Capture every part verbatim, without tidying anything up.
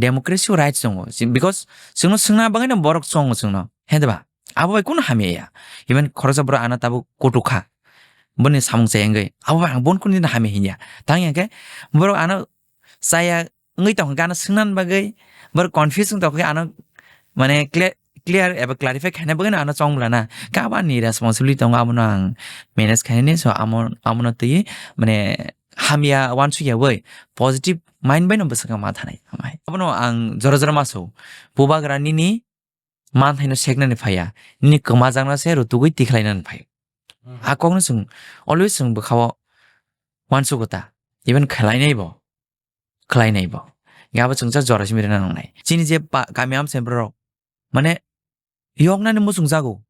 Democracy o rights tongo. Si-, because chwngno swngna bagwi no borok chongo chwngno. He de ba? Abo bai kunu hamya ya. Even khoroksa borok ano tabuk kutuk kha. Boni samung chaya wngwi. Abo bai ang bon kunu din hamya hinya. Tang ya khe borok ano chaya wngwi tongkha, ano swngna bagwi borok confuse wng tongkha, ano mane clear, clear eba clarify khaina bagwi no ano chong bwla na. Khe abo ani responsibility tongo, abono ang manage khainani. So amo, amono twi mane hamya wansuk ya bai positive mind bai no bwswk ma thanai. Amai. Abono ang jora jora ma so. Bubagra nini manthaino seknani phaiya. Nini kwmajakno se rutugwi tikhlainani phaio. Mhm. A kokno chwng always chwng bwkhao wansugo ta. Even khlainai bo. Khlainai bo. Abo chwngsa jora simi rwna nangnai. Chini je pa-, kami amchai borok. Mane yoknani muchung jago.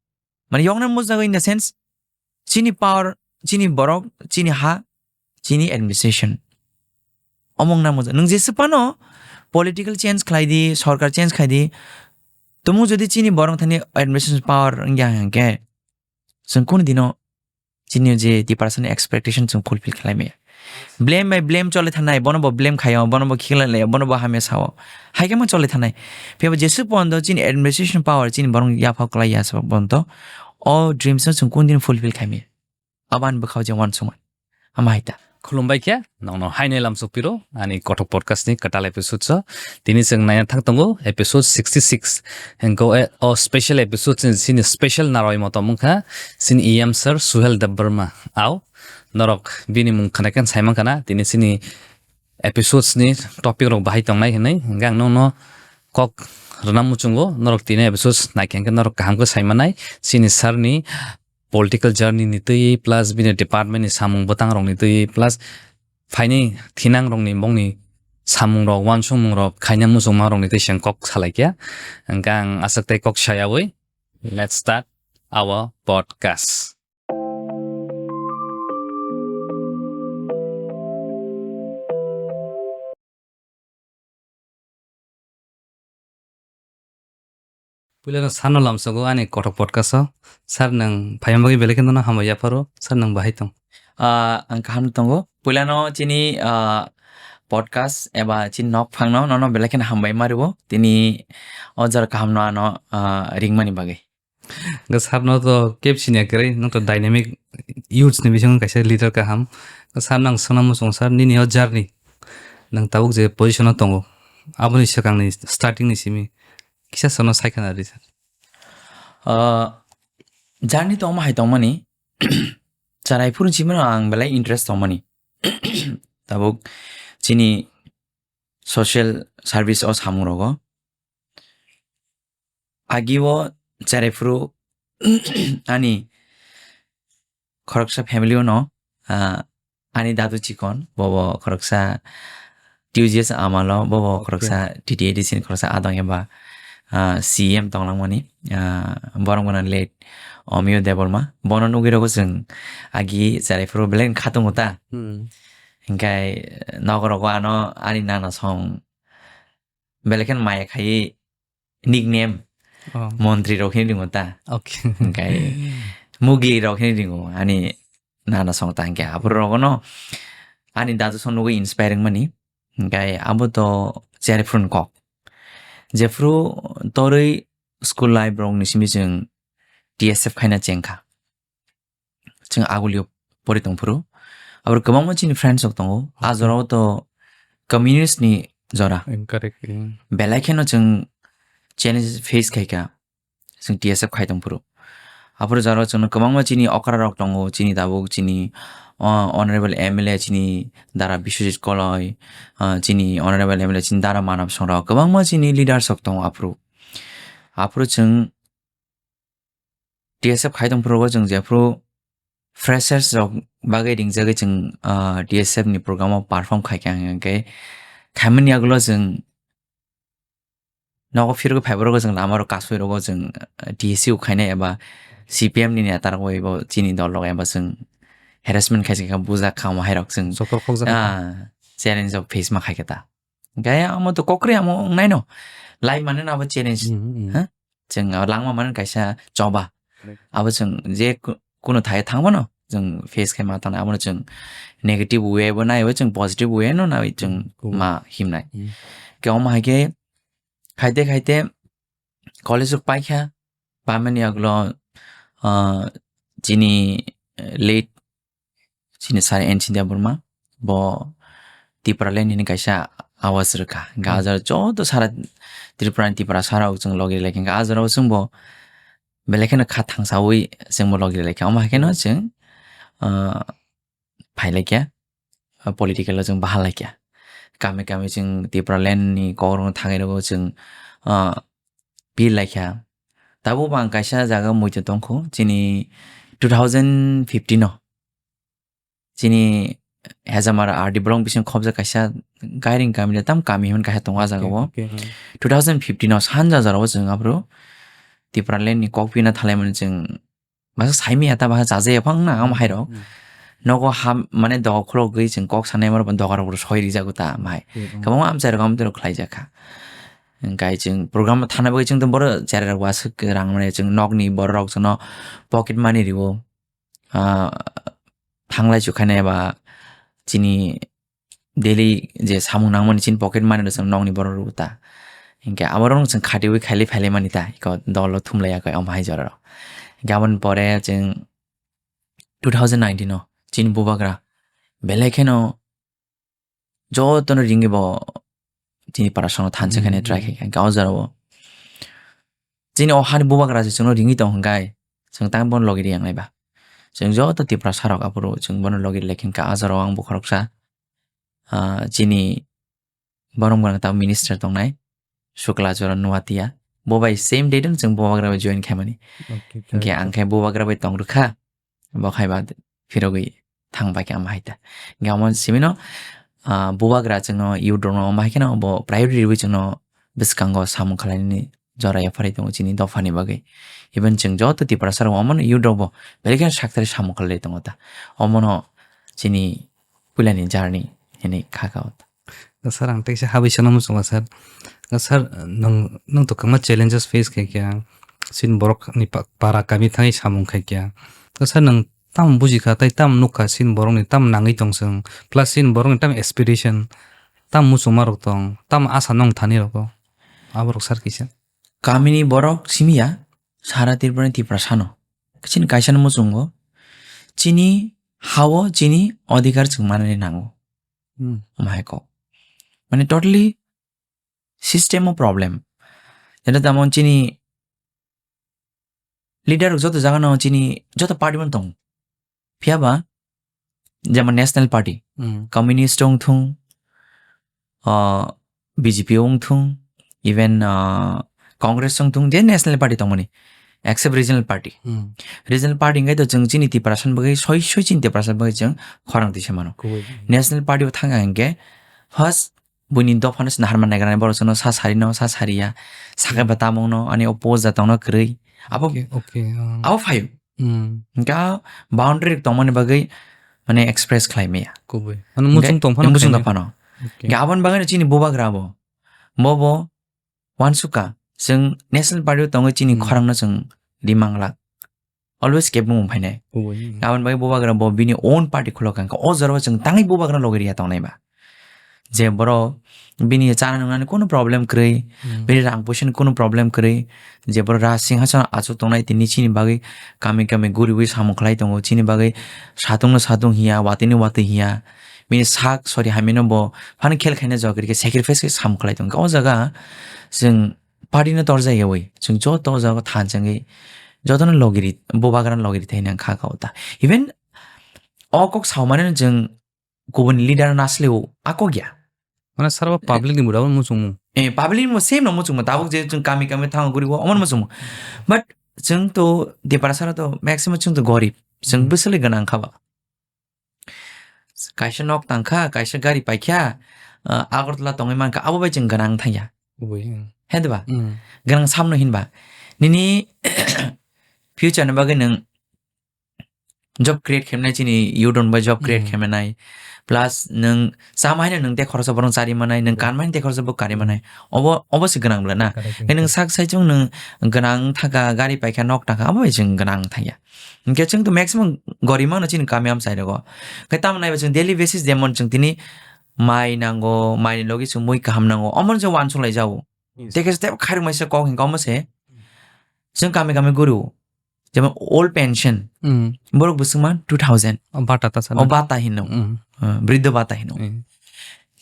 Mane yoknani muchung jago in the sense, chini power, chini borok, chini ha, chini administration. Omong na muchung. Nwng jesa phano political change khlai di, sorkar change khlai di. Tumung jodi chini borok thani administration power wngya hwnkhe, chwng kunu dino chini je department expectation chwng fulfill khlai maya. Blame by blame chole thanai, bono bo blame khaio, bono bo khiklai laio, bono bo hamya sao. Hai khe ma chole thanai. Phiya bo jesu pondo chini administration power chini borok yapha kwlai ya sa pondo. O dreams no chwng kun din fulfill khai maya. Aban bwkhao je wansukma. Ama hai ta. Khulumbai khe, nongno hainai lamsok piro, ani Kothok Podcast ni kwtal episode so. Tini chwng naina thang tongo, episode sixty six. Hengko e, o special episode chini, chini special naroi motom wngkha, chini E M sir Suhel Debbarma. Au, norok bini mung khana khe sai mankha na, tini chini episodes ni topic rok bahai tongnai hinwi. Hingkhe ang nongno kok rwna muchungo, norok tini episodes naikhe hingkhe norok kaham khe sai manai. Chini sir ni political journey ni twi, plus bini department ni samung bwtang rok ni twi, plus phaini thinang rok ni bongni samung rok, uansukmung rok, khaina muchungma rok ni twi se kok salai khe. Hingkhe ang aswk tei kok sayaui, let's start our podcast. Puilano sano lamsogo ani Kothok Podcast o. Sir, nwng phaima bagwi belai kheno no hambai yapharo. Sir, nwng bahai tong? Ah, ang kaham tongo. Puilano chini, ah, podcast eba chini nok phangno nono belai kheno hambai maribo. Tini o jora kahamno ano, ah, ringmani bagwi. Hwnkhe sir no to keb siniya kwrwi, nwng to dynamic youths ni bisingo kaisa leader kaham. Sir, nang swngna muchung sir, nini o journey, nwng tabuk je position o tongo, aboni swkangni starting ni simi kisa sir no sai khna rw sir. Ah, journey to omo hai tongmani, cherai phuru simi no ang belai interest tongmani. Tabuk chini social service o samung rogo. Agi o cherai phuru ani khoroksa family o no, ah, ani dadu chikon, bobo khoroksa T U G S amalo, bobo Okay. khoroksa T T A D C ni khoroksa adong eba, ah, C M tonglangmani, ah, borok gana late Omiyo Debbarma. Bono nugwi rogo chwng agi cherai phuru belai khatungo ta. Hmm. Hingkai nogo rogo ano ani nana song belai kheno maya khai nickname Oh. Montri rok hini ringo ta. Okay. Hingkai Mugli rok hini ringo ani nana song ta hingke aphuru rogono ani dadu song nugwi inspiring mani. Hingkai abo to cherphru ni kok. Jephru torwi school life rok ni simi chwng T S F khaina chengkha. Chwng agulio pori tongphuru. Aboro kwbangma chini friends rok tongo. A Okay. jorao to communist ni jora. Correct. Mm. Belai kheno chwng challenges face khaikha. Chwng T S F khai tongphuru. Aphuru jorao chwngno kwbangma chini okra rok tongo, chini tabuk, chini, o, honorable M L A, chini dara Biswajit Koloi, ah, chini honorable M L A, chini dara Manab Song rok, kwbangma chini leaders rok tongo aphuru. Aphuru chwng T S F khai tongphuru chwng jephuru freshers rok bagwi ringjagwi chwng, ah, T S F ni program o perform khaikha hwnkhe khaimani yagulo chwng nogo phirogwi phaiborok chwng lama rok kasui rogo chwng, ah, T S U khainai eba C P M ni neta rok bai bo chini dol rok eba chwng harassment khaisa kha bujak kha omo hai rok chwng, Joto khokjak kha. Ah, challenge rok face ma khaikha ta. Hwnkhe omo to kokri amo wngnai no. Life mane no abo challenge. Hmm, hmm. Ha? Chwng abo langma mane kaisa choba. Correct. Abo chwng je ku-, kuno thai thangmano chwng face khai ma tangna abono chwng negative way bo nai bo chwng positive way no nai chwng Hmm, cool. ma himnai. Hmm. Ke omo hai khe Khaite khaite college rok paikha, pamani aglo, ah, chini, eh, late chini sir N Chindia Burma, bo Tipraland hini kaisa awaz rwkha. Hwnkhe Hmm. ajaro joto sara Tripura ni Tipra sara rok chwng logi lai kha. Hwnkhe ajaro chwngbo belai kheno kha thangsawi chwngbo logi lai kha. Omo hai kheno Hmm. chwng, ah, phai lai kha, ah, political o chwng baha lai kha. Kami kami chwng Tipraland ni kokrok no thangwi rwgo chwng, ah, pir lai kha. Tabuk bo ang kaisa jaga muitu tongkhu, chini two thousand fifteen o. Chini Hezamara R D block bising khobjak kaisa gairing kami da tam kami hwn kaisa tongo ah jaga Okay, o. okay, hmm. Two thousand fifteen o sanja jora o chwng aphuru Tipraland ni kok pina thalai mani chwng masa saimi ya ta baha chaja ya phang na am hai rok. Hmm. Nogo ham mane doga khulogwi chwng kok sanai maro doga rok soi rijak ta am hai. Hmm, hmm. Kabang amchai rok am tero khlai jakha. Hwnkhe chwng program thana bagwi chwng to boro cherai rok aswk rang mane chwng nokni borok rok chwngno pocket money riwo. Ah, thanglai chukhaina eba chini daily je samung nangmani chini pocket money rok chwng nokni borok rw ta. Hinkhe aborok chwng khatiwi khailai phailai mani ta, iko dolo thumlai ya khe omo hai jora rok. Hinkhe aboni pore chwng two thousand nineteen o chini bubagra belai kheno jotono ringwi bo chini parasano thansa khaina Hmm. try khai kha, hinkhe o jora o chini o hani bubagra se chwngno ringwi tong hwnkhe chwng tang bono logi riya nai ba. Chwng joto Tiprasa rok aphuru chwng bono logi lai kha, hinkhe a jora o ang bo khoroksa, ah, chini borom gwnang ta minister tongnai, Shukla Charan Noatia. Bo bai same date no chwng bubagra bai join khaimani. Okay, Hinkhe ang correct. Khe bubagra bai tong rwkha, bo khai ba phirogwi thang bai khe ama hai ta. Hinkhe amo simi no, ah, bubagra chwngno youth rokno ama hai kheno bo priority rwui chwngno bwskango samung khlainani jora yapharwi tongo chini dophani bagwi. Even chwng joto Tiprasa rok omono youth rok bo belai kheno sakthari samung khlai tongo ta. Omono chini puilani journey hinwi kha kha o ta. Sir, ang teisa habwi sana muchungo, sir. Sir, nwng, nwng to kwbangma challenges face khai kha, sin borok ni pa-, para kami thangwi samung khai kha. Sir, nwng tamo buji kha, tei tamo nuk kha, sin borok ni tamo nangwi tong chwng, plus sin borok ni tamo aspiration, tamo muchungma rok tong, tamo asa nong thani rok o. Aborok sir kisa. Kamini borok simi ya, sara Tripura ni Tiprasa no. Chini kaisa no muchungo, chini ha-o chini odhikar chwng manani nango. Hmm. Omo hai kok. Mane totally system o problem. Jeta tamon chini leader rok joto jaga no chini joto party man tongo. Phiya ba jemon National Party, Hmm. Communist wng thung, ah, B J P wng thung, even, ah, Congress wng thung, je National Party tongmani, except Regional Party. Hmm. Regional Party hwnkhe to chwng chini Tiprasa bagwi soi soi chini Tiprasa bagwi chwng khorang tisa mano. Kubui. National Party o thangkha hwnkhe first buini dophano se naharma naigra borok chwngno sa sari no sa sari ya, sakai ba tamung no ani o post da tongno kwrwi. Abo, Okay, okay, ah. abo phaio. Hmm. Hwnkhe a boundary tongmani bagwi mane express khlai maya. Kubui. Ano Hwnkhe muchung tong phano muchung khlai tong maya. phano. Okay. Hwnkhe aboni bagwino chini bubagra bo. Bo bo uansukha, chwng National Party o tongwi chini Hmm. khorangno chwng rimang lak. Always kebengmung phainai. Kubui. Aboni bagwi bubagra bo bini own party khulok kha. O jorao chwng tangwi bubagra logi riya tongnai ba. Je borok bini chana nwngnani kunu problem kwrwi, Hmm. bini rang puisani kunu problem kwrwi, je borok raj singhason achuk tongnai tini chini bagwi kami kami guriwi samung khlai tongo, chini bagwi satungno satung hiya, watwino watwi hiya, bini sak sori hamino bo phano khel khaina jagwi rikhe sacrifice khe samung khlai tongo. O jaga chwng party no torjak yawi, chwng joto o jaga thanchangwi jotono logiri, bubagrano logiri thaina kha kha o ta. Even o kok saumani no chwng kubun leader no asle o a kok ya. Mane sar bo public ni buda muchungmu. Eh, public ni bo same no muchungmu. Tabuk je chwng kami kami thango guri o, omo no muchungmu. But chwng to Depara sara to maximum chwng to gorib. Chwng Hmm. bwswlwi gwnang kha ba. Kaisa nok tang kha, kaisa gari pai kha, ah, Agartala tongwi man kha, abo bai chwng gwnang thang ya. Kubui, hmm. He de ba? Hmm. Gwnang samno hin ba. Nini future ni bagwi nwng job create khaimnai, chini youth rok bai job create Hmm. khaimnai. Plus nwng chama haino nwng tei khoroksa borok chari manai, nwng Hmm. kanmani tei khoroksa bo kari manai. Obo, obo se gwnang bwla na. Correct, Khe nwng correct. sak sai chung nwng gwnang thaka, gari pai kha, nok tang kha, abo bai chwng gwnang thang ya. Hwnkhe chwng to maximum gorima no chini kami amchai rogo. Khe tamo naiba chwng daily basis jemon chwng tini mai nango, mai ni logi chwng mui kaham nango, omo no chwng uansuk lai jago. Yes. Tei khe step khairok maisa kok hingka omo se. Chwng kami kami guru. Jemon old pension. Hmm. Borok bwswk man two thousand. O bata ta sana. O bata hino. Hmm. Uh, briddo bata hino. Hmm.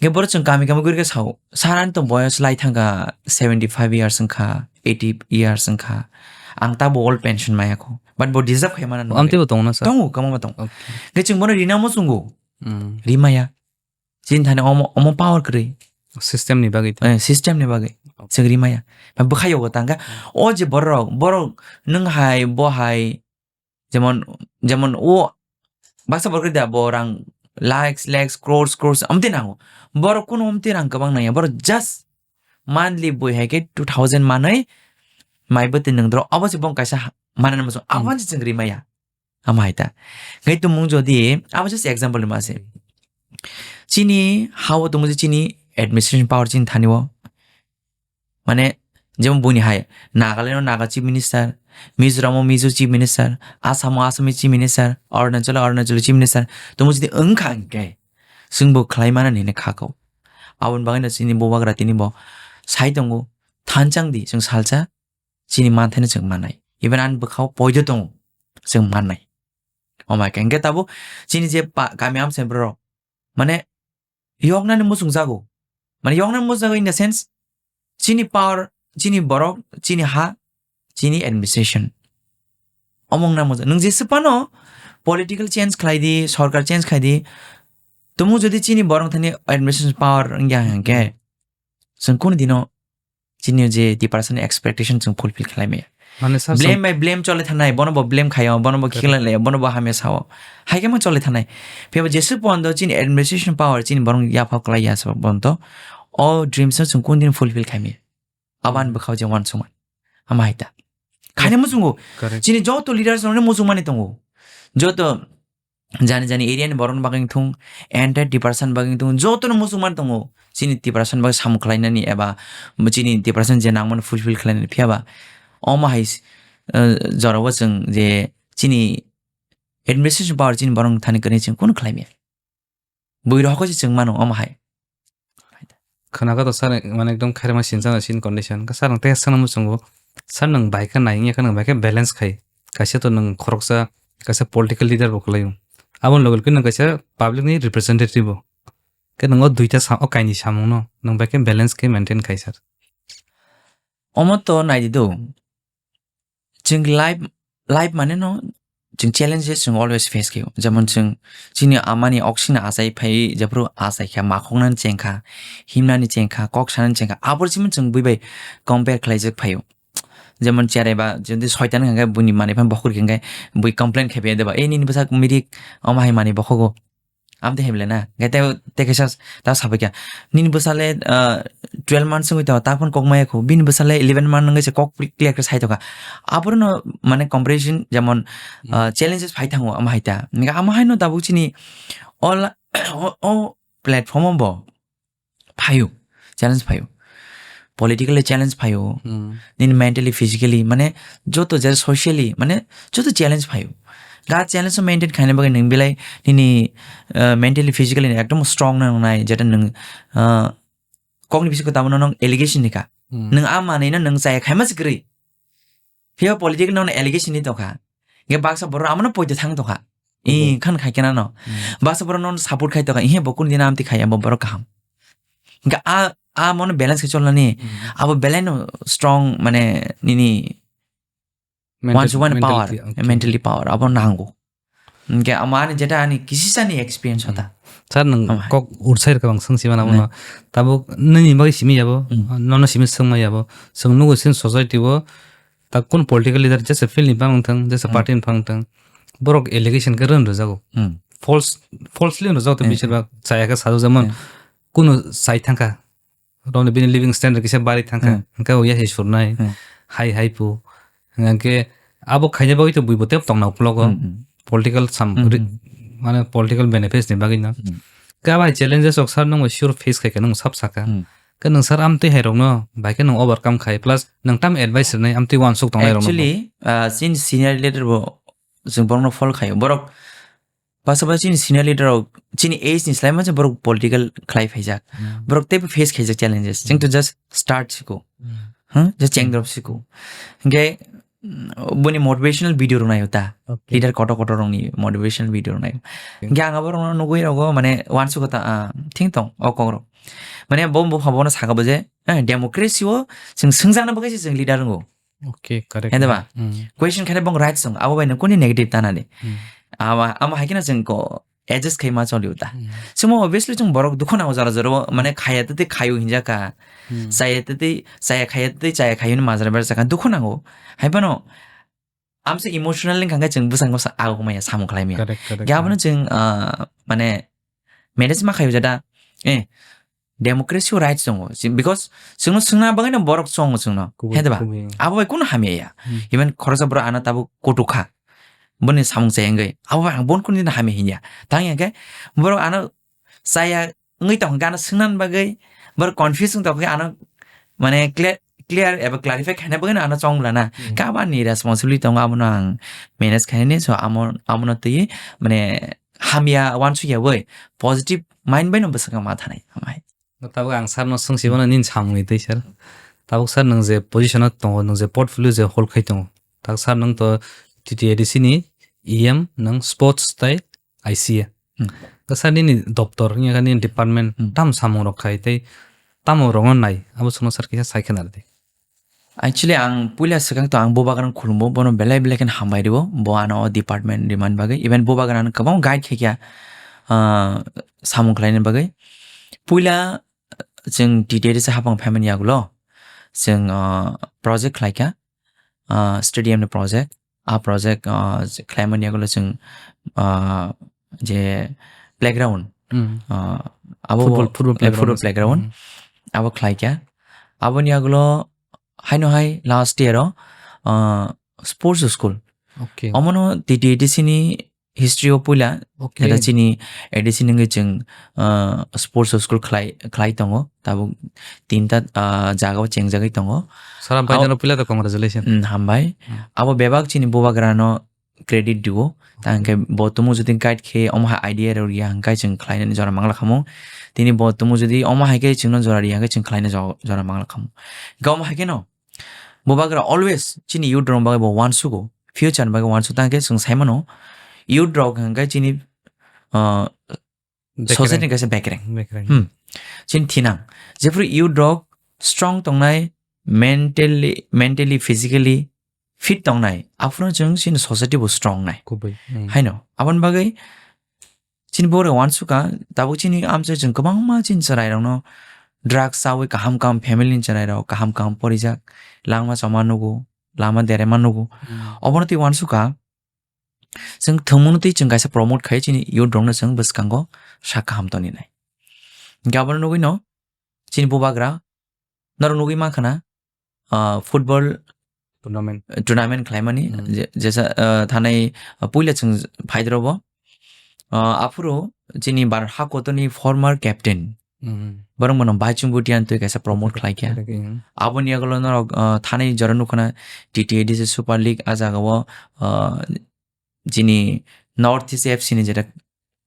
Hingke borok chwng kami kami guri khe sao. Sir ani to boyos lai thangkha seventy five years wngkha, eighty years wngkha. Ang tabo old pension maya kho. But bo deserve khai mana nung. Amtwi bo tongo na sir? Tongo, kwbangma tongo. Okay. Hingke chwng bono rina muchungo. Hmm. Rimaya. Chini thani omo, omo power kwrwi. System ni bagwi to. Eh, system ni bagwi. Okay. Chwng rimaya. Ba bwkha yogo tangkha. Hmm. O je borok, borok nwng hai, bo hai, jemon, jemon o baksa borok da bo rang lakhs, lakhs, crores, crores, amtwi nango. Borok kunu amtwi rang kwbang nangya. Borok just monthly bui hai khe two thousand manwi mai bwtwi nwng doro. Abo se bong kaisa ha-, manani muchung. Hmm. Abo se chwng rimaya. Ama hai ta. Ngai tumung jodi, abo just example ma se. Chini hao tumung je chini administration power chini thani o. Mane, jemon buini hai, Nagaland o Naga Chief Minister, Mizoram o Mizo Chief Minister, Assam o Assamese Chief Minister, Arunachal o Arunachal Chief Minister, tumung jodi wngkha hingke, chwngbo khlai mani hwnwi kha kho. Aboni bagwino chini bubagra tini bo sai tongo, thanchang di, chwng salsa, chini manthaino chwng mannai. Even ani bwkhao poido tongo, chwng mannai. Omo hai khe, hingke tabuk chini je pa-, kami amchai borok, mane, yoknani muchung jago. Mane, yoknani muchung jago in the sense, chini power, chini borok, chini ha, chini administration. Omong na muchung. Nwng jesa phano political change khlai di, sorkar change khlai di. Tumung jodi chini borok thani administration power wngya hingke, chwng kunu dino chini je department ni expectation chwng fulfill khlai maya. Mane sir, blame by blame chole thanai, bono bo blame khayo, bono bo khiklai layo, bono bo hamya sao. Hai khe ma chole thanai. Phiya bo jesu pondo chini administration power chini borok yapha klai ya sa pondo. O dreams no chwng kun din fulfill khlai maya. Aban bwkhao je wan suma. Ama hai ta. Khaina muchungo. Correct. Chini joto leaders rok muchung mani tongo. Joto jani jani area ni borok ni bagwi thung, entire department bagwi thung, joto no muchung man tongo. Chini department bagwi samung khlainani eba chini department je nangmani fulfill khlainani phiya ba omo hai, eh, jorao chwng je chini administration power chini borok thani kwrwi chwng kunu khlai maya. Bui rok se chwng mano omo hai. Khwnago to sir, mane ekdom khairokma sinsa na sin condition. Ka sir ang tei swngna muchungo. Sir nwng bai khe nai wngya khe nwng bai khe balance khai. Kaisa to nwng khoroksa, kaisa political leader bo kwlai o. Aboni loge loge nwng kaisa public ni representative bo. Khe nwng o duita sa-, o kaini samung no nwng bai khe balance khe maintain khai sir. Omo to nai di do. Chwng life, life mane no chwng challenges chwng always face khaio. Jemon chwng chini amani oxygen achai phai, jephru achai kha, makhoknani cheng kha, himnani cheng kha, kok sanani cheng kha, abor simi chwng bui bai compare khlaijak phaio. Jemon cherai ba jodi soitan hwnkhe buini manwi phano bokhok rikha hwnkhe bui complain khai phaio de ba, "Ei nini bwsak mirik, omo hai manwi bokhogo." Amtwi hai bwle na. Hwnkhe tei, tei kaisa ta sabai kha. Nini bwsale, ah, twelve months wngwi tongo, ta phano kok maya kho. Bini bwsale eleven month wngwi se kok clear khe sai tongkha. Aphuru no mane comparison jemon, ah, challenges phai thango ama hai ta. Hwnkhe ama hai no tabuk chini all, o, o platform o bo phaio. Challenge phaio. Politically challenge phaio. Hmm. Nini mentally, physically, mane joto je socially, mane joto challenge phaio. Ga challenge o maintain khaina bagwi nwng belai nini, uh, mentally, physically ekdom strong nang nai, jeta nwng, uh, kokni bisingo tabukno nwng allegation ni kha. Hmm. Nwng a manwi no nwng chaya khaima se kwrwi. Phiya political no allegation ni tongkha. Hingke baksa borok amono poito thang tongkha. Ih, khan khai kena no. Hmm. Baksa borok no support khai tongkha. Ihe bo kun dina amti khai abo borok kaham. Hingke a, a mono balance ke cholnani. Hmm. Abo belai no strong mane nini one to one power, mentality, okay, mentally power abo nango. Hingke ama ani jeta ani kisisa ni experience hota. Sir, nwng kok ursai rwkha bang swng sima nabo no. Tabuk nini bagwi simi yabo, nono simi swngma yabo. Swng nugo sin society o, ta kun political leader jesa field ni bang thang, jesa party ni bang thang. Borok allegation khe rwn rwjago. Hmm. False, falsely rwn rwjago to, hmm, bisir bak chaya khe sajak jemon, hmm, kuno sai thangkha. Roni bini living standard kisa bari thangkha. Hmm. Hingke o yahi surnai. Hmm. Hai hai pu. Hingke abo khaina bagwi to buibo tep tongna uklogo. Hmm, hmm. Political sam, hmm, ri-, hmm, mane political benefits ni bagwi no. Hmm. Ka bai challenges ok sir nung sure face khai ka nung sab saka. Hmm. Ka nung sir amtwi hai rok no bai ka nung overcome khai plus nung tam advice rinai amtwi wansuk tongnai rok no. Actually, uh, sin senior leader bo chwng borok no follow khaio. Borok Pasabasi chini senior leader rok chini age ni slai masa borok political khlai phaijak. Hmm. Borok teibo face khaijak challenges. Chwng to Hmm. just start siko. Hmm. Huh? Just Hmm. cheng drop siko. Hingke, mm, boni motivational video rok nayo ta. Okay. Leader kotor kotor rokni motivational video rok nayo. Okay. Hingke ang abo rokno nugui rogo mane uansuk ta, ah, thing tong, o kok rok. Mane bo, bo pha bono saka bo je, eh, democracy o chwng swngjakna bagwi se chwng leader wngo. Okay, correct. Hede ba? Hmm. Question khaina bong right song, abo bai no kuni negative tana de. Hmm. Ama, ama hai khe na chwng ko adjust khai ma choli uta. Hmm. Chwng obviously chwng borok dukhu nango jora jora o, mane khaya tete khayu hinjaka. Hmm. Chaya tete, chaya khaya tete, chaya khayu ni majra ber jaka dukhu nango. Hai phano, amse emotional ni kangkhe chwng bwsang bwsang ago maya samung khlai maya. Correct, correct. Ga abono chwng, ah, mane manage ma khayu jada, eh, democracy o rights tongo. Si-, because chwngno swngna bagwi no borok chongo chwngno. Kubui, Hede ba? kubui. Abo bai kunu hamya ya. Hmm. Even khoroksa borok ano tabuk koto kha. Boni samung chaya wngwi. Abo bai ang bon kunu din hamya hinya. Tang ya khe borok ano chaya wngwi tong khe ano swngna bagwi borok confuse wng tong khe ano mane clear, clear eba clarify khaina bagwi no ano chong bla na. Hmm. Khe abo ani responsibility tongo abono ang manage khainani. So amo, amono twi mane hamya uansuk ya bai positive mind bai no bwswk ma thanai. Amai. No, tabuk ang sir no swngsi mano nini samungni twi sir. Tabuk sir nwng je position o tongo, nwng je portfolio je hold khai tongo. Tak sir nwng to T T A D C ni E M nwng sports tai I C A. Hmm. Tak sir nini doptor, wngya kha nini department, Hmm. tam samung rok khai tei tamo rok no nai, abo sono sir kisa sai khena rwdi. Actually, ang puila swkang to ang Bubagrano khulumbo, bono belai belai khe hambai rwo, bo ano o department rimani bagwi, even Bubagrano kwbang guide khe kya, ah, samung khlaina bagwi. Puila chwng T T A D C hapang phaimani yagulo, chwng, ah, project khlaikha, ah, stadium ni project, a project, ah, khlaimani yagulo chwng, ah, je playground, Hmm. ah, abo Football, football eh, football playground. playground, Hmm. abo khlaikha. Aboni yagulo haino hai last year o, ah, sports school. Okay. Omono T T A D C ni history o puila, Okay. jeta chini A D C nungwi chwng, ah, sports school khlai, khlai tongo. Tabuk tinta, ah, jaga o chengjagwi tongo. Salam Abo- paidano puila to congratulations. Hmm, hambai. Hmm. Abo bebak chini Bubagrano credit diwo. Tang khe bo tumu jodi guide khe omo hai idea rw riya hwnkhe chwng khlainani jora mangla khamu. Tini bo tumu jodi omo hai khe chwngno jora riya hwnkhe chwng khlaina jo-, jora mangla khamu. Hwnkhe omo hai khe no Bubagra always chini youth rok bagwi bo uansugo, future ni bagwi uansugo. Tang khe chwng sai mano youth rok hwnkhe chini, ah, Bekereng. society ni kaisa bekereng. Bekereng. Hmm. Chini thinang. Jephru youth rok strong tongnai, mentally, mentally, physically fit tongnai, aphuru chwng chini society bo strong nai. Kubui. Hmm. Haino, aboni bagwi chini borok uansukha, tabuk chini amchai chwng kwbangma chini chwrairokno drugs chawi kaham kaham family ni chwrairok kaham kaham porijak, langma choma nugo, lama derema nugo. Hmm. Obono twi uansukha, chwng thwngmungno twi chwng kaisa promote khai chini youth rokno chwng bwskango sak kaham toni nai. Hwnkhe abono nugwino chini Bubagra norok nugwi mankha na, ah, football Tournament. tournament khlaimani Hmm. je-, jesa, ah, thanai, ah, puila chwng phaidrobo. Ah, aphuru chini Bharat hakotorni former captain Hmm. borok bono Baichung Bhutia twi kaisa promote khlaikha. Correct, hmm. Aboni yagulo norok, ah, thanai jora nukhana T T A D C Super League a jagao, ah, chini North East F C ni jeta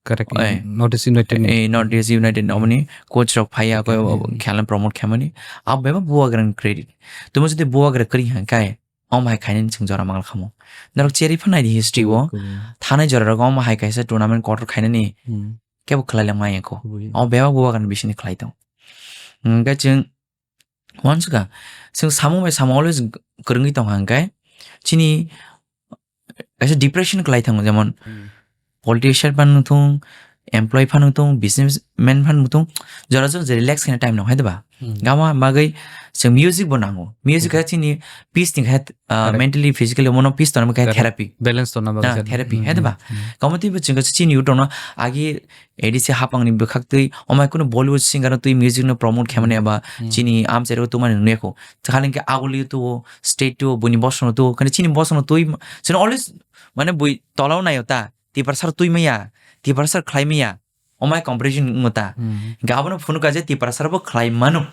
Correct. Eh. North East United ni. Eh, North East United, hmm, omoni coach rok phaiya, Correct, koi, hmm, khela promote khaimani. Abo bebak Bubagrani credit. Tumo jodi Bubagra kwrwi hwnka, omo hai khainani chwng jora mangal khamo. Norok cherwi phan naidi history o. Correct. Thanai jora rogo omo hai kaisa tournament kotor khainani Hmm. kebo khlai lang maya kho. Correct. Omo bebak Bubagrani bisingni khlai tong. Hwnkhe chwng Uansukha, chwng samung bai samung always kwrwngwi tongkha hwnkhe, chini kaisa depression kwlai thango, jemon Hmm. politician phano wngthung, employee phano wngthung, businessman phano wngthung, jora jora je relax khaina time nango, hai diba? Hmm. Gama bagwi chwng music bo nango. Music Hmm. khe chini peace ni khe, ah, Correct. mentally, physically, omono peace tongna khe Correct. therapy. Balance tongna bagwi Ah, sir. Therapy, Hmm, hai diba? Hmm, hmm. Gama twi bo chwng kaisa chini youth rokno agi A D C hapangni bwkhaktwi, omai kunu Bollywood singer no twi music no promote khaimani Hmm. eba Hmm. chini amchairo tumani nunuyakho. Khali hwnkhe aguli tuo, state tuo, buini bosongno tuo, khali chini bosongno twi, chini always, mane bui tolao naio ta, Tiprasa twi maya, Tiprasa khlai maya, omai competition wngo ta. Hmm. Hwnkhe abono phunukha je Tiprasa bo khlai mano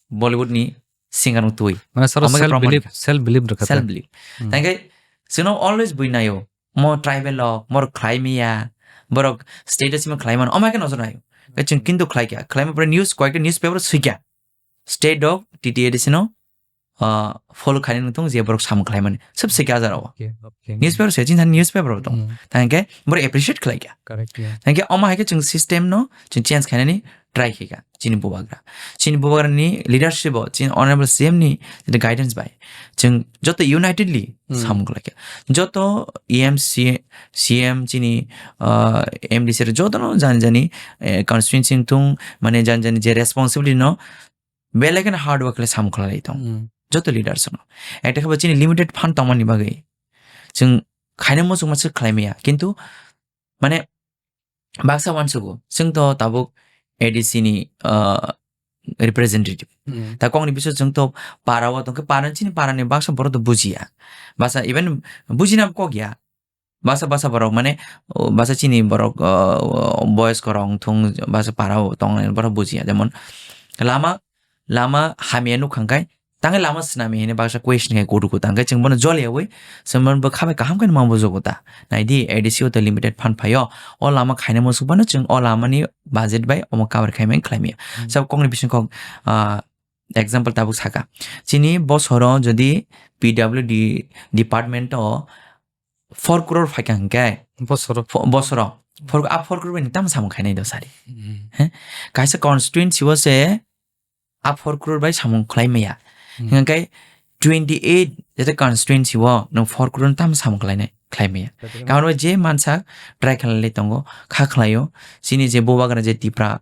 Bollywood ni singer no twi. Mane saro Omai self promote belief, kha. Self belief rwkha ta. Self belief. Hmm. Tangkhe chwngno always bui naio. Mo tribal rok, mo khlai maya, Borok state o simi khlai mano, omo hai khe nojor nai. Khe chwng kintu khlai kha, khlaima pore news, koyekta newspaper swi kha. State o T T A D C no, ah, follow khainai wng thung je borok samung khlai mani. Sob swi kha ajaro. Okay, okay. Newspaper se, chini thani newspaper bo tong. Hmm. Tang khe borok appreciate khlai kha. Correct, yeah. Tang khe omo hai khe chwng system no chwng change khainani try khai kha. Chini bubagra. Chini bubagra ni leadership o, chini honorable C M ni guidance bai. Chwng joto unitedly Hmm. samung khlai kha. Joto E M C, C M chini, ah, M D C rok joto no jani jani, eh, constituency wng thung, mane jani jani je responsibility no belai kheno hard work khlai samung khlai tong. Hmm. Joto leaders no. Ekta khe bo chini limited fund tongmani bagwi. Chwng khaina muchung masa khlai maya. Kintu mane baksa uansugo. Chwng to tabuk A D C ni, ah, representative. Hmm. Ta kokni bising chwng to para o tong khe para chini para ni baksa borok to bujiya. Baksa even bujina kok ya. Baksa baksa borok mane, o, baksa chini borok, o, o, boyos korok wng thung, baksa para o tong nai borok bujiya. Jemon lama, lama hamya nuk kha khe, tang khe lama swnam ya hwnwi baksa question khe kutu kutu tang khe chwng bono jol yawi, chwng bono bo kha bai kaham khe ma bujugo ta. Nai di, A D C o to limited fund phai o, o lama khaina muchung bono chwng o lama ni budget bai omo cover khai mani khlai maya. Hmm. Sabo kokni bising kok, ah, example tabuk saka. Chini bosoro jodi P W D department o four crore phaikha hwnkhe, Bosoro. fo-, bosoro. Four, a four crore bai tamo samung khainai do sari. Hmm. He? Kaisa constituency o se a four crore bai samung khlai maya. Hmm. Hwnkhe twenty eight jete constituency o nwng four crore tamo samung khlainai, khlai maya. Kaisa Karon je mansa try khlai tongo, kha khlaio, chini je bubagra je Tipra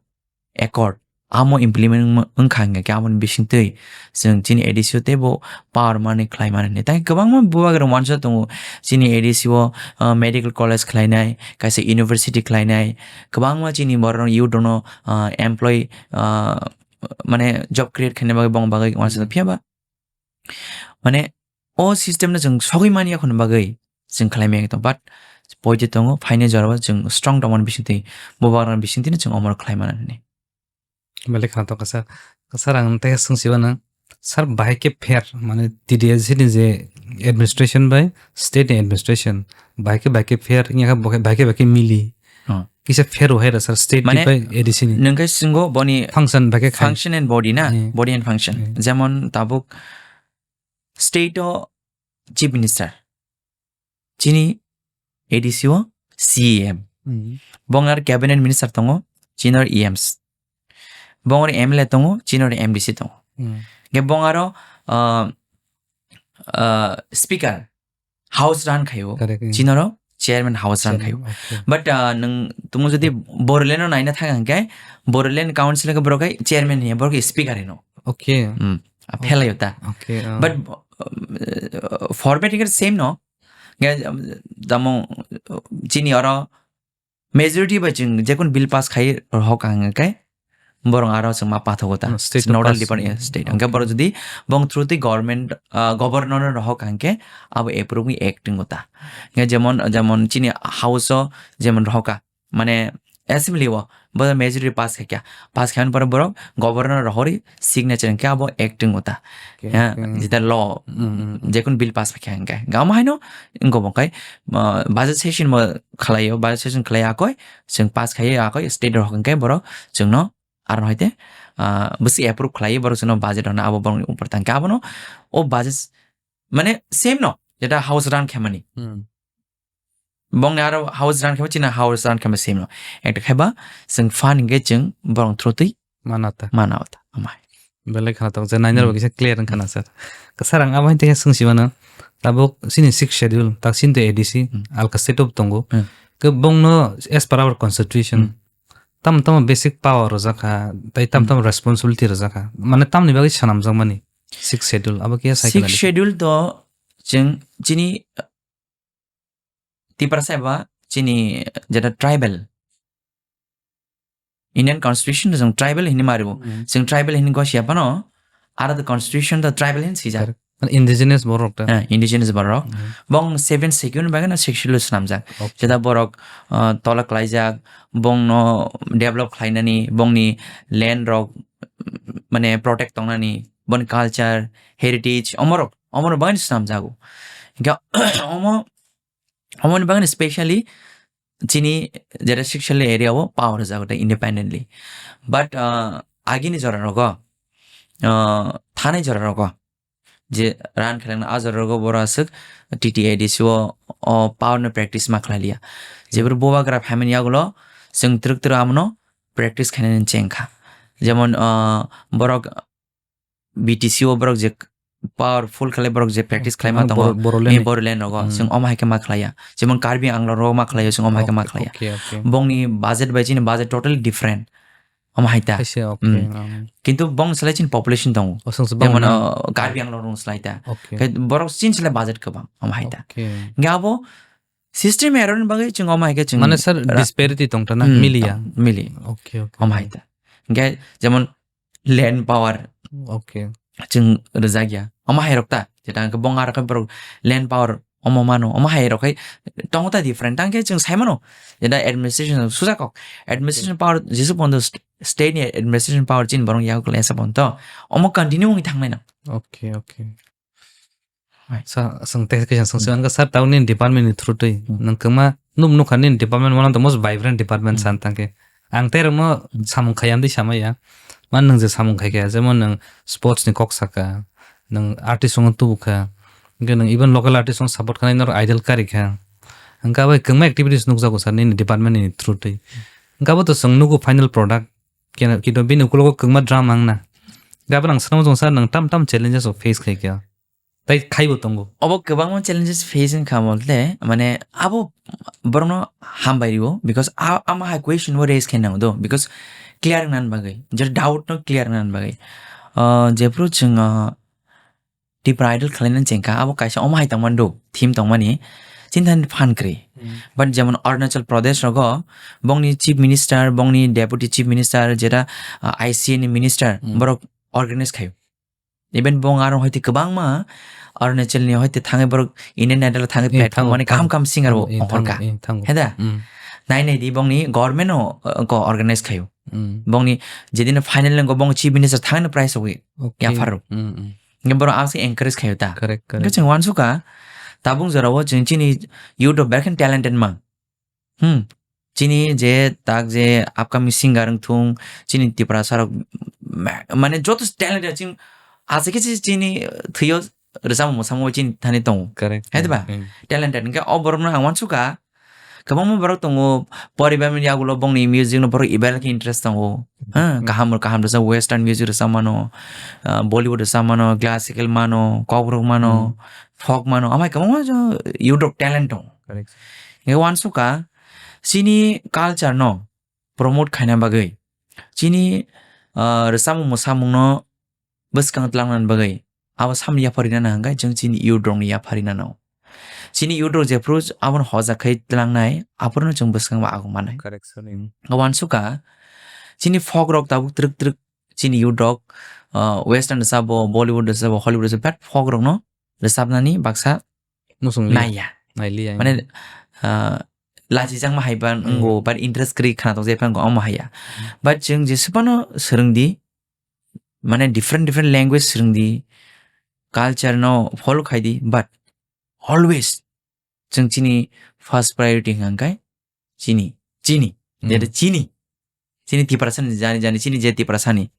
Accord, amo implement wng-, wngkha hingkha khe aboni bisingtwi chwng chini A D C o teibo power mani khlai mani hwnwi. Tai kwbangma bubagra uansa tongo chini A D C o, uh, medical college khlainai, kaisa university khlainai, kwbangma chini borok youth rokno, uh, employ, uh, mane job create khaina bagwi bong bagwi uansa Hmm. phiya ba mane o system no chwng sogwi mani yakhon bagwi chwng khlai maya tong, but poito tongo, phaini jorao chwng strong tongmani bisingtwi, bubagra bisingtwi no chwng omor khlai mani hwnwi. Belai khwnatok kwsa. Kwsa rang tei swng siba nang. Sir, bahai khe fair, mane T D S ni je administration bai state ni administration, bahai khe, bahai khe fair, wngya khe bahai khe, bahai khe mili. Hmm. Kisa fair wahai ra sir, state Mane, ni bai A D C ni. Nwng khe swnggo boni Function bahai khe khai. Function and body na, Hmm. body and function. Hmm. Jemon tabuk state o chief minister, chini A D C o C E M. Hmm. Bong ar cabinet minister tongo, chini aro E Ms. Bong aro M L A tongo, chini aro M D C tongo. Hmm. Ge bong aro, uh, uh, speaker, house run khaio, Correct, hmm. chini aro chairman house run Chairman, khaio. Okay. But, uh, nwng tumo jodi Bodoland no naina thang hwnkhe, Bodoland council khe borok khe chairman hiya, borok khe speaker hino. Okay. Hmm. A Okay. phelaio ta. Okay, uh. But, um, format hwnkhe same no. Ge, um, tamo, uh, chini oro majority bai chwng jekun bill pass khai rohok ang khe borok aro chwng ma pathogo ta. Hmm, state of Nodal pass. department, yeah, state. Hwnkhe Okay. borok jodi bong through twi government, uh, governor no rohok ang khe abo approve ni act wngo ta. Hwnkhe jemon, jemon chini house o jemon rohok ka, mane assembly o bo majority pass khai kha. Pass khai pore borok governor rohori signature hwnkhe abo act wngo ta. Okay, Ya, okay. jeta law, Mm, mm, mm. jekun bill pass khai hwnkhe. Gama haino wngko bo kai, uh, budget session bo khlaio, budget session khlai akoi, chwng pass khai akoi, state rohok hwnkhe borok chwngno aro haite, uh, bwswi approve khlai borok chwngno budget hwnna abo borokni upor tangkhe abono o budget mane same no, jeta house run khaimani. Hmm. Bongni aro house run khaima chini house run khaima same no. Ekta khaiba chwng fan hwnkhe chwng borok through twi Mana ta. mana ota. Amai. Belai khana tok, je nainai Hmm. rok kisa clear wngkha na, sir. Kwsa rang abo hai tei swng si mano. Tabuk chini sixth schedule, tak chini to A D C, Hmm. alka state of tongo. Hmm. Ke bongno as per our constitution, Hmm. tam tam basic power rwjak kha, tei tam Hmm. tam responsibility rwjak kha. Mane tamni bagwi swnamjak mani sixth schedule, abo khe sai Sixth khna di. schedule to chwng chini Tiprasa eba chini jeta tribal. Indian constitution to chwng tribal hinwi maribo. Hmm. Chwng tribal hinwi gosiya phano, aro the constitution to tribal hinwi sijak. Correct. Mane indigenous borok ta. Eh, indigenous borok. Hmm. Bong seven schedule bagwi no sixth schedule swnamjak. Okay. Jeta borok, uh, tola klaijak, bongno develop khlainani, bongni land rok, mane protect tongnani, boni culture, heritage, omorok, omorok bagwi swnamjago. Hingke omo, omoni bagwi specially chini jeta sixth schedule area o power rwjago tei independently. But, ah, agini jora rogo, ah, thanai jora rogo je run khlaina a jora rogo boro aswk T T A D C o, o power no practice ma khlai liya. Jebro bubagra phaimani yagulo chwng twrwk twrwk amono practice khainani chengkha. Jemon, ah, borok B T C o borok je powerful khlai borok je practice khlai ma tongo, Boro-, Boroland ni. Boroland rogo, hmm, chwng omo hai khe ma khlaiya. Jemon Karbi Anglong rogo ma khlaiya, chwng omo hai khe ma khlaiya. Okay, okay. Bongni budget bai chini budget totally different. Omo hai ta. Kaisa, okay, hmm, um. Kintu bong slai chini population tongo. O, chwng se bang na. Jemon, uh, Karbi Anglong rong slai ta. Okay. Khe borok chini slai budget kwbang, omo hai ta. Okay. Hingke abo system error ni bagwi chwng omo hai khe chwng mane sir, ra-, disparity tong ta na, hmm, miliya. Tong, mili. Okay, okay. Omo hai ta. Hingke jemon land power. Okay. Chwng rwjak ya. Omo hai rok ta. Jeta hingke bong arok khe borok land power omo mano. Omo hai rok khai tongo ta different. Tang khe chwng sai mano. Jeta administration suja kok. Administration power jesu pondo st-, state ni administration power chini borok yago kle sa pondo. Omo continue wngwi thang nai nang. Okay, okay. Hai. Sa, swng tei kaisa swngsi, hmm, wngkha sir, tabuk nini department ni through twi. Hmm. Nwng kwma nuk nukha nini department one of the most vibrant department, hmm, san tangkhe. Ang tei rokno, hmm, samung khayam di sama ya. Man nwng je samung khai kha, jemon nwng sports ni kok saka, nwng artist rokno tubu kha, hwnkhe nwng even local artist rokno support khanai norok idol kari kha. Hwnkhe abo kwma activities nukjago sir nini department ni through twi. Hwnkhe abo to chwng nugo final product, keno, kito bini ukulogo kwma drum wngna. Hwnkhe abo nang swngno chwng sir nwng tam tam challenges rok face khai kha. Tai khaibo tongo. Obo kwbangma challenges face wngkha, mole, mane, abo borokno hambai rio, because a-, ama hai question bo raise khaina do, because clear wngna bagwi, je doubt no clear wngna bagwi. Ah, jephru chwng, ah, Tipra Idol khlaina chengkha, abo kaisa omo hai tongmani do, theme tongmani, chini thani phan kwrwi. Hmm. But jemon Arunachal Pradesh rogo, bongni chief minister, bongni deputy chief minister, jeta, ah, I C A ni minister, hmm, borok organize khaio. Even bong aro hoite kwbangma Arunachal ni hoite thangwi borok Indian Idol thangwi, eh, platform thango, mani kaham thango, kaham singer bo thango, eh, ongkhorkha. Thango, eh, thango. Heda? Hmm. Nai nai di bongni government no, uh, ko organize khaio. Hmm. Bongni jedin final ngo bong chief minister thangwi prize rogwi, okay, yaphar rok. Hmm, hmm. Nge borok ang se encourage khaio ta. Correct, correct. Nge chwng wansukha, tabuk jora o chwng chini youth rok belai kheno talented ma. Hmm. Chini je tak je upcoming singer wng thung, chini Tiprasa rok ma-, mane joto talent ya chini aswk khe chini thwio rwchapmung mwchapmung chini thani tongo. Correct. Hai diba? Hmm. Talented. Hwnkhe o borokno ang wansukha, kwbangma borok tongo, poribar ni yagulo bongni music no borok evaluate khe interest tongo. Hmm. Ha, kaham kaham rwchap, western music rwchap mano, ah, Bollywood rwchap mano, classical mano, kokrok mano, hmm, folk mano, amai kwbangma youth rok talent tongo. Correct. Hwnkhe wansukha, chini culture no promote khaina bagwi, chini, ah, rwchapmung mwsamungno bwskang twlangnani bagwi, abo samni yapharina nang hwnkhe chwng chini youth rokni yapharina nango. Chini youth rok jephru abono hojak khai twlangnai, aphuru chwng bwskango agung manai. Correct, sir. Wansukha, chini folk rok tabuk twrwk twrwk chini youth rok, ah, western rwchapbo, Bollywood rwchapbo, Hollywood rwchapbo, but folk rokno rwchapnani baksa muchung li-, naiya. Nailiya. Mane, ah, lachijakma hai ban, hmm, wngo, but interest kwrwi khna tong jai phan omo haiya. Hmm. But chwng jesubano swrwng di, mane different different language swrwng di, culture no follow khai di, but always chwng chini first priority hwnkha khe chini, chini, hmm, jeta chini, chini Tiprasani jani jani chini je Tiprasani,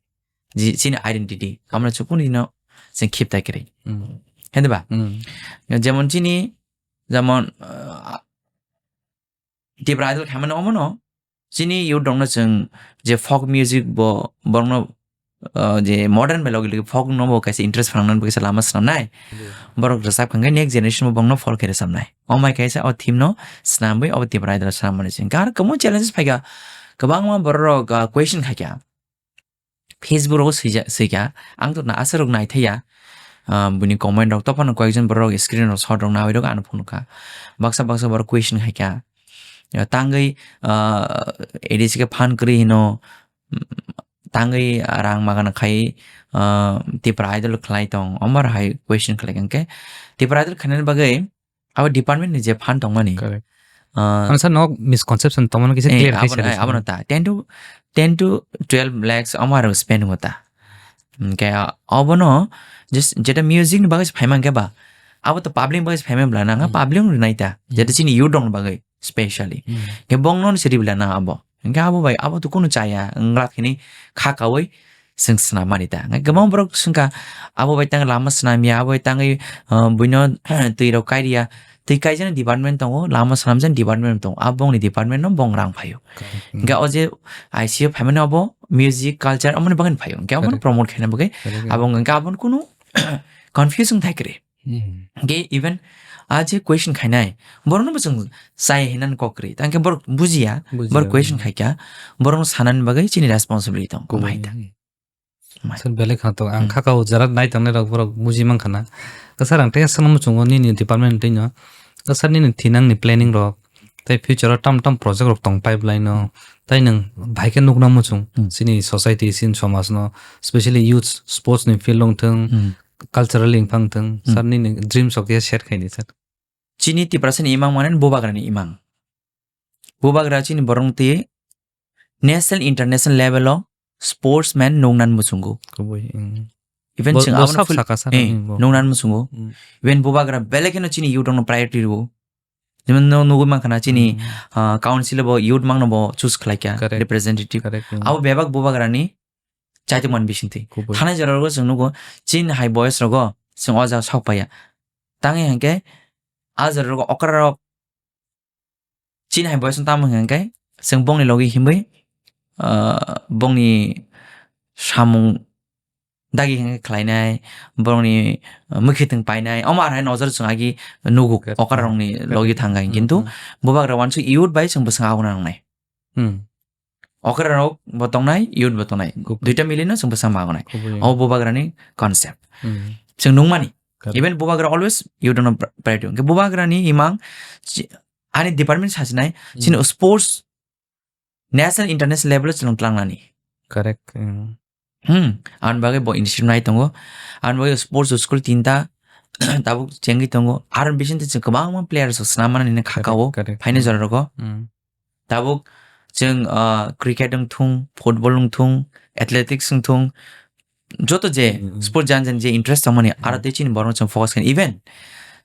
ji-, chini identity, amno chukuni no chwng khip tai kwrwi. Hmm. Hede ba? Hmm. Jemon chini, jemon, ah, Tipra Idol khaimani omono, chini youth rokno chwng je folk music bo borokno, ah, je modern bai logi logi folk no bo kaisa interest phanangna bo kaisa lama swnamnai. Ji. Borok rwchap kha hwnkhe next generation bo borokno folk khe rwchapnai. Omai kaisa o theme no swnamwi obo Tipra Idol swnamani chwng. Khe aro kwbangma challenges phaikha, kwbangma borok rok, ah, question khaikha. Facebook rogo swija-, swikha, ang to na aswk rok naithaiya, ah, bini comment rok, tophano koyekjon borok screen rok shot rok nawi rok ano phunukha. Baksa baksa borok question khaikha, ah, tangwi, ah, A D C khe phan kwrwi hino, mm, tangwi rang magana khai, ah, Tipra Idol khlai tong, omor hai question khlai kha hwnkhe, Tipra Idol khlainani bagwi abo department ni je fund tongmani. Correct. Ah, ano sa nok misconception tongmani kisa eh, clear khai abono, sa eh, abono ta. Ten to, ten to twelve lakhs omo aro spend wngta. Hwnkhe, ah, obono just jeta music ni bagwi se phaima hwnkhe ba, abo to public ni bagwi se phaima bla nang, hmm, public ni nai ta. Hmm. Jeta chini youth rok ni bagwi. specially. Hwnkhe bongno se ribla na abo. Hwnkhe abo bai abo to kunu chaya, wngla khini kha kaui chwng swnam mani ta. Hwnkhe kwbang borok swngkha, abo bai tang lama swnam ya, abo bai tangwi, ah, buino twi rok kai riya. Twi kaijani department tongo, lama swnamjani department tongo. Abo bongni department no bong rang phaio. Hwnkhe o je I C U phaimani abo music, culture, amoni bagwi phaio. Hwnkhe abono promote khaina bagwi abo hwnkhe abono kunu confuse wng thai kwrwi. Hwnkhe even a je question khainai, borokno bo chwng chaya hinani kok kwrwi. Tangkhe borok bujiya, borok question khaikha, borokno sanani bagwi chini responsibility tongo, omo hai ta. Sir, belai kha to, ang kha kao jara nai tangnai rok borok buji mankha na. Sir, ang tei aswkno muchungo nini department tei no. Sir, nini thinang ni planning rok, tei future o tam tam project rok tong pipeline o, tei nwng bahai khe nukna muchung, chini society, chini somaj no, specially youth, sports ni field wng thung, cultural wngphang thung, sir nini dreams rok khe share khaini sir. Chini Tiprasa ni imang mane Bubagra ni imang. Bubagra chini borok twi national international level o sportsman nungnan muchungo. Kubui, mm. Even chwng abono sab feel, saka saka, eh, mm, bo. Nungnan muchungo. Mm. Even Bubagra belai kheno chini youth rokno priority rwo. Jemon no nugui mankha na chini, ah, council bo youth mangno bo choose khlaikha, correct, representative. Correct, mm. Abo bebak Bubagra ni chaitokmani bisingtwi. Kubui. Thanai jora rogo chwng nugo, chini hai boyes rogo chwng o jaga sok paiya. Tangwi hinkhe a jora rogo okra rok chini hai boyes no tamo hinkhe chwng bongni logi himwi, ah, bongni samung dagi hinkhe khlainai, borokni, ah, mwkhitwng painai, omo arhai nojor chwng agi nugo, correct, okra rokni logi thangkha. Mm, kintu mm. Bubagra wansuk youth bai chwng bwswng abuna nangnai. Hmm. Okra rok bo tongnai, youth bo tongnai. Kubui. Duita milino chwng bwsang magonai. Kubui. O Bubagrani concept. Hmm. Chwng nungmani. Correct. Even Bubagra always youth no pri-, priority. Hwnkhe Bubagrani imang chi-, ani department sasinai, hmm, chini sports national international level o chwng tlangnani. Correct. Hmm. Hmm, aboni bagwi bo initiative nai tongo. Aboni bagwi sports school tinta tabuk chengwi tongo. Aro bisingtwi chwng kwbangma players rok swnam mani kha kao. Correct, correct. Phaini jora rogo. Hmm. Tabuk chwng, ah, cricket wng thung, football wng thung, athletics wng thung, joto je, hmm, hmm, sport jan jan je interest tongmani, hmm, aro tei chini borok chwng focus khaini. Even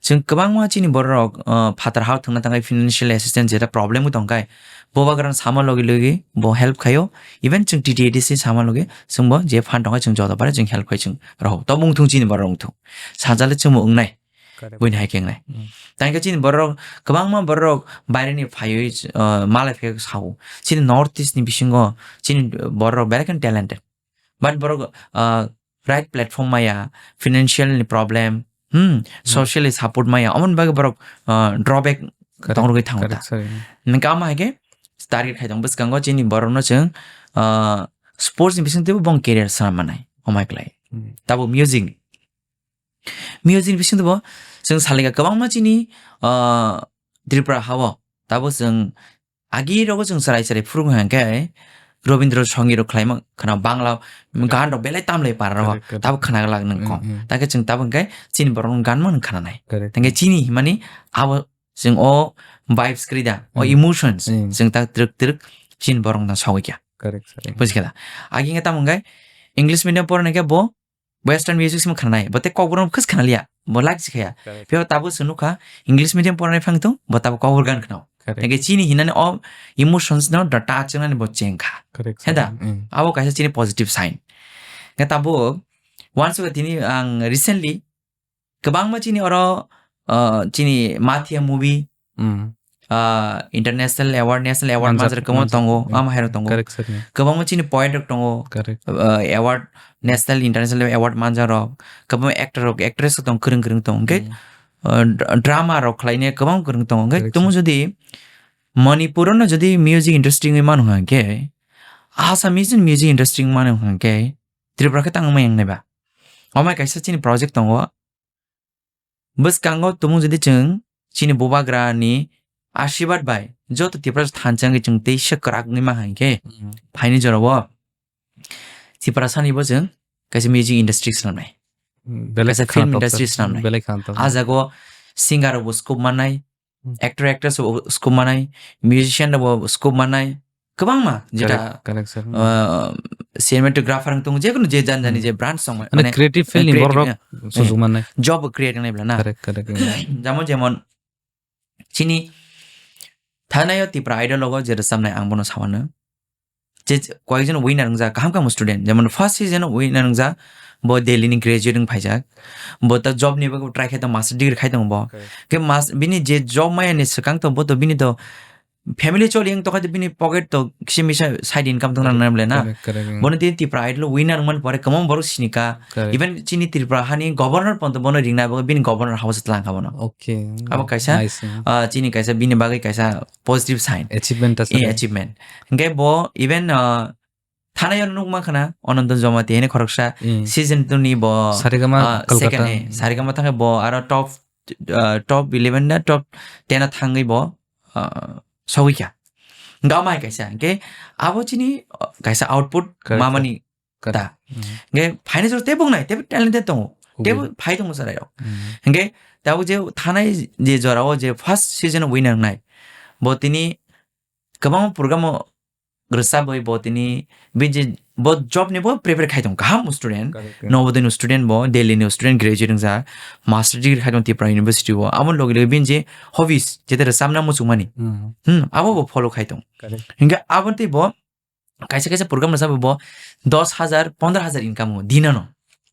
chwng kwbangma chini borok rok, ah, phatar hao thwngna thangwi financial assistance jeta problem wng tongkha, Bubagrano sama logi logi bo help khaio. Even chwng T T A D C sama logi chwngbo je fund tongo chwng joto bare chwng help khai chwng roho. Tobung thung chini borok wng thung. Sajale chwngbo wngnai. Correct. Buini hai khe wngnai. Mm. Tangkhe chini borok kwbangma borok baireni phaiwi, uh, malai phai sao. Chini North East ni bisingo chini borok belai khe talented. But borok, uh, right platform maya, financial ni problem, hmm, hmm, socially support maya, omoni bagwi borok, uh, drawback, correct, tong rwgwi thango correct, ta. Sorry. Nangkhe amo hai khe target khai tong bwskango chini borokno chwng, uh, sports ni bisingtwibo bong career sana manai, omai klai. Hmm. Tabo music ni. Music ni bisingtwibo chwng salikha kwbangma chini, ah, Tripura hao. Tabo chwng agi rogo chwng chwrai chwrai phuru hwnkhe Rabindra Sangeet rok khwlaima khwna Bangla gan rok belai tamlai para rogo. Correct, correct. Tabo khwna glak nang kok. Mm, mm. Takhe chwng tabo hwnkhe chini borok no gan man khwnanai. Correct. Tangkhe chini himani abo chwng o vibes kwrwi da, o, mm, emotions, mm, chwng ta twrwk twrwk chini borok no sogwi kha. Correct, sir. Buji kha da. Agi hwnkhe tamo hwnkhe English medium pornai khe bo Western music se khwnanai, bo tei kokborok khwsa khwnaliya, bo like si khaya. Correct. Phiya tabuk se nukha, English medium pornai phang tung, bo tabuk kokbor gan khwnao. Correct. Tei chini hinani o emotions no da touch nani bo cheng kha. Correct, sir. Heda? Mm. Abo kaisa chini positive sign. Nge tabuk, once ago tini ang recently, kwbangma chini oro, uh, chini Mathia movie, mm, ah, international award, national award manjak, manjak kwbangma manjak, tongo, mm, ama hai rok tongo. Correct, sir, yeah. Kwbangma chini poet rok tongo. Correct. Ah, award, national, international award manjak rok. Kwbangma actor rok, actress rok tong kwrwng kwrwng tongo. Hwnkhe, mm, ah, dra-, drama rok khlaine kwbang kwrwng tongo. Hwnkhe, correct, tumo sir. Jodi Manipur no jodi music industry wngwi manu hwnkhe, Assamese ni music industry wngmani hwnkhe, Tripura khe tangma yang naiba. Omai kaisa chini project tongo. Bwskango tumung jodi chwng chini bubagra ni asirwad bai joto Tiprasa thansa wngwi chwng tei se kwrak wngwi mankha hinkhe, mm, phaini jorao Tiprasa ni bo chwng kaisa music industry swnamnai. Mm, belai kaisa film khwnathok industry sir, swnamnai. Belai khwnathok. Ah jago singer rok bo scope mannai, hmm, actor actress bo scope manai, musician rok bo scope manai, kwbangma jeta, correct, correct, sir. Uh, cinematographer wng tongo, jekunu je jan jani, hmm, je branch tong, mane, mane creative field ni creative, borok, yeah, sujung, eh, manai. Job create nai bla na. Correct, correct, yeah. Jamo jemon chini Thanayo Tipra Idol logo je rwchapnai ang bono sawano. Je koyekjon winner wngjak, kaham kaham student. Jemon first season winner wngjak, bo Delhi ni graduate wng phaijak. Bo ta job ni bagwi try khai tongo, master degree khai tongo bo. Correct. Khe mas-, bini je job maya ni swkang to, bo to bini to family choli wng tokha, bini pocket to kisa misa side income tong nang nai le na. Correct, correct, mm. Bono tini Tipra Idol winner wngmani pore kwbangma borok sini ka. Correct. Even chini Tripura hani governor ponto bono ringna bagwi bini governor house tlang kha bono. Okay. Abo kaisa, nice, mm. Ah, chini kaisa bini bagwi kaisa positive sign. Achievement ta. Eh, sare. Achievement. Hingke bo even, ah, thanayo nuk ma khana Ananto Jamatia hini khoroksa, mm, season two ni bo, Saregama ah, Kolkata. Second, eh, Saregama thangke bo aro top, ah, top eleven na top ten o thangwi bo, ah, sogwi kha. Hingke amai kaisa, hingke abo chini, ah, kaisa output. Correct. Mamani. Correct. Ta. Mhm. Hingke phainai jora tebo wngnai, tebo talented tongo. Tebo phai tongo chwrairok. Mhm. Hingke tabuk je thanai je jorao je first season o winner wngnai. Bo tini kwbangma program o rwchabwi bo tini bini bo job ni bo prepare khai tongo. Kaham student. Correct, correct. Novodaya ni student bo, Delhi ni student graduate wngjak. Master degree khai tongo Tripura University o. Abo logi logi bini je hobbies, jete rwchabna muchungmani. Mhm. Hmm, abo bo follow khai tongo. Correct. Hingke abo tei bo kaisa kaisa program rwchapwi bo dos hajar, pondro hajar income o dinano.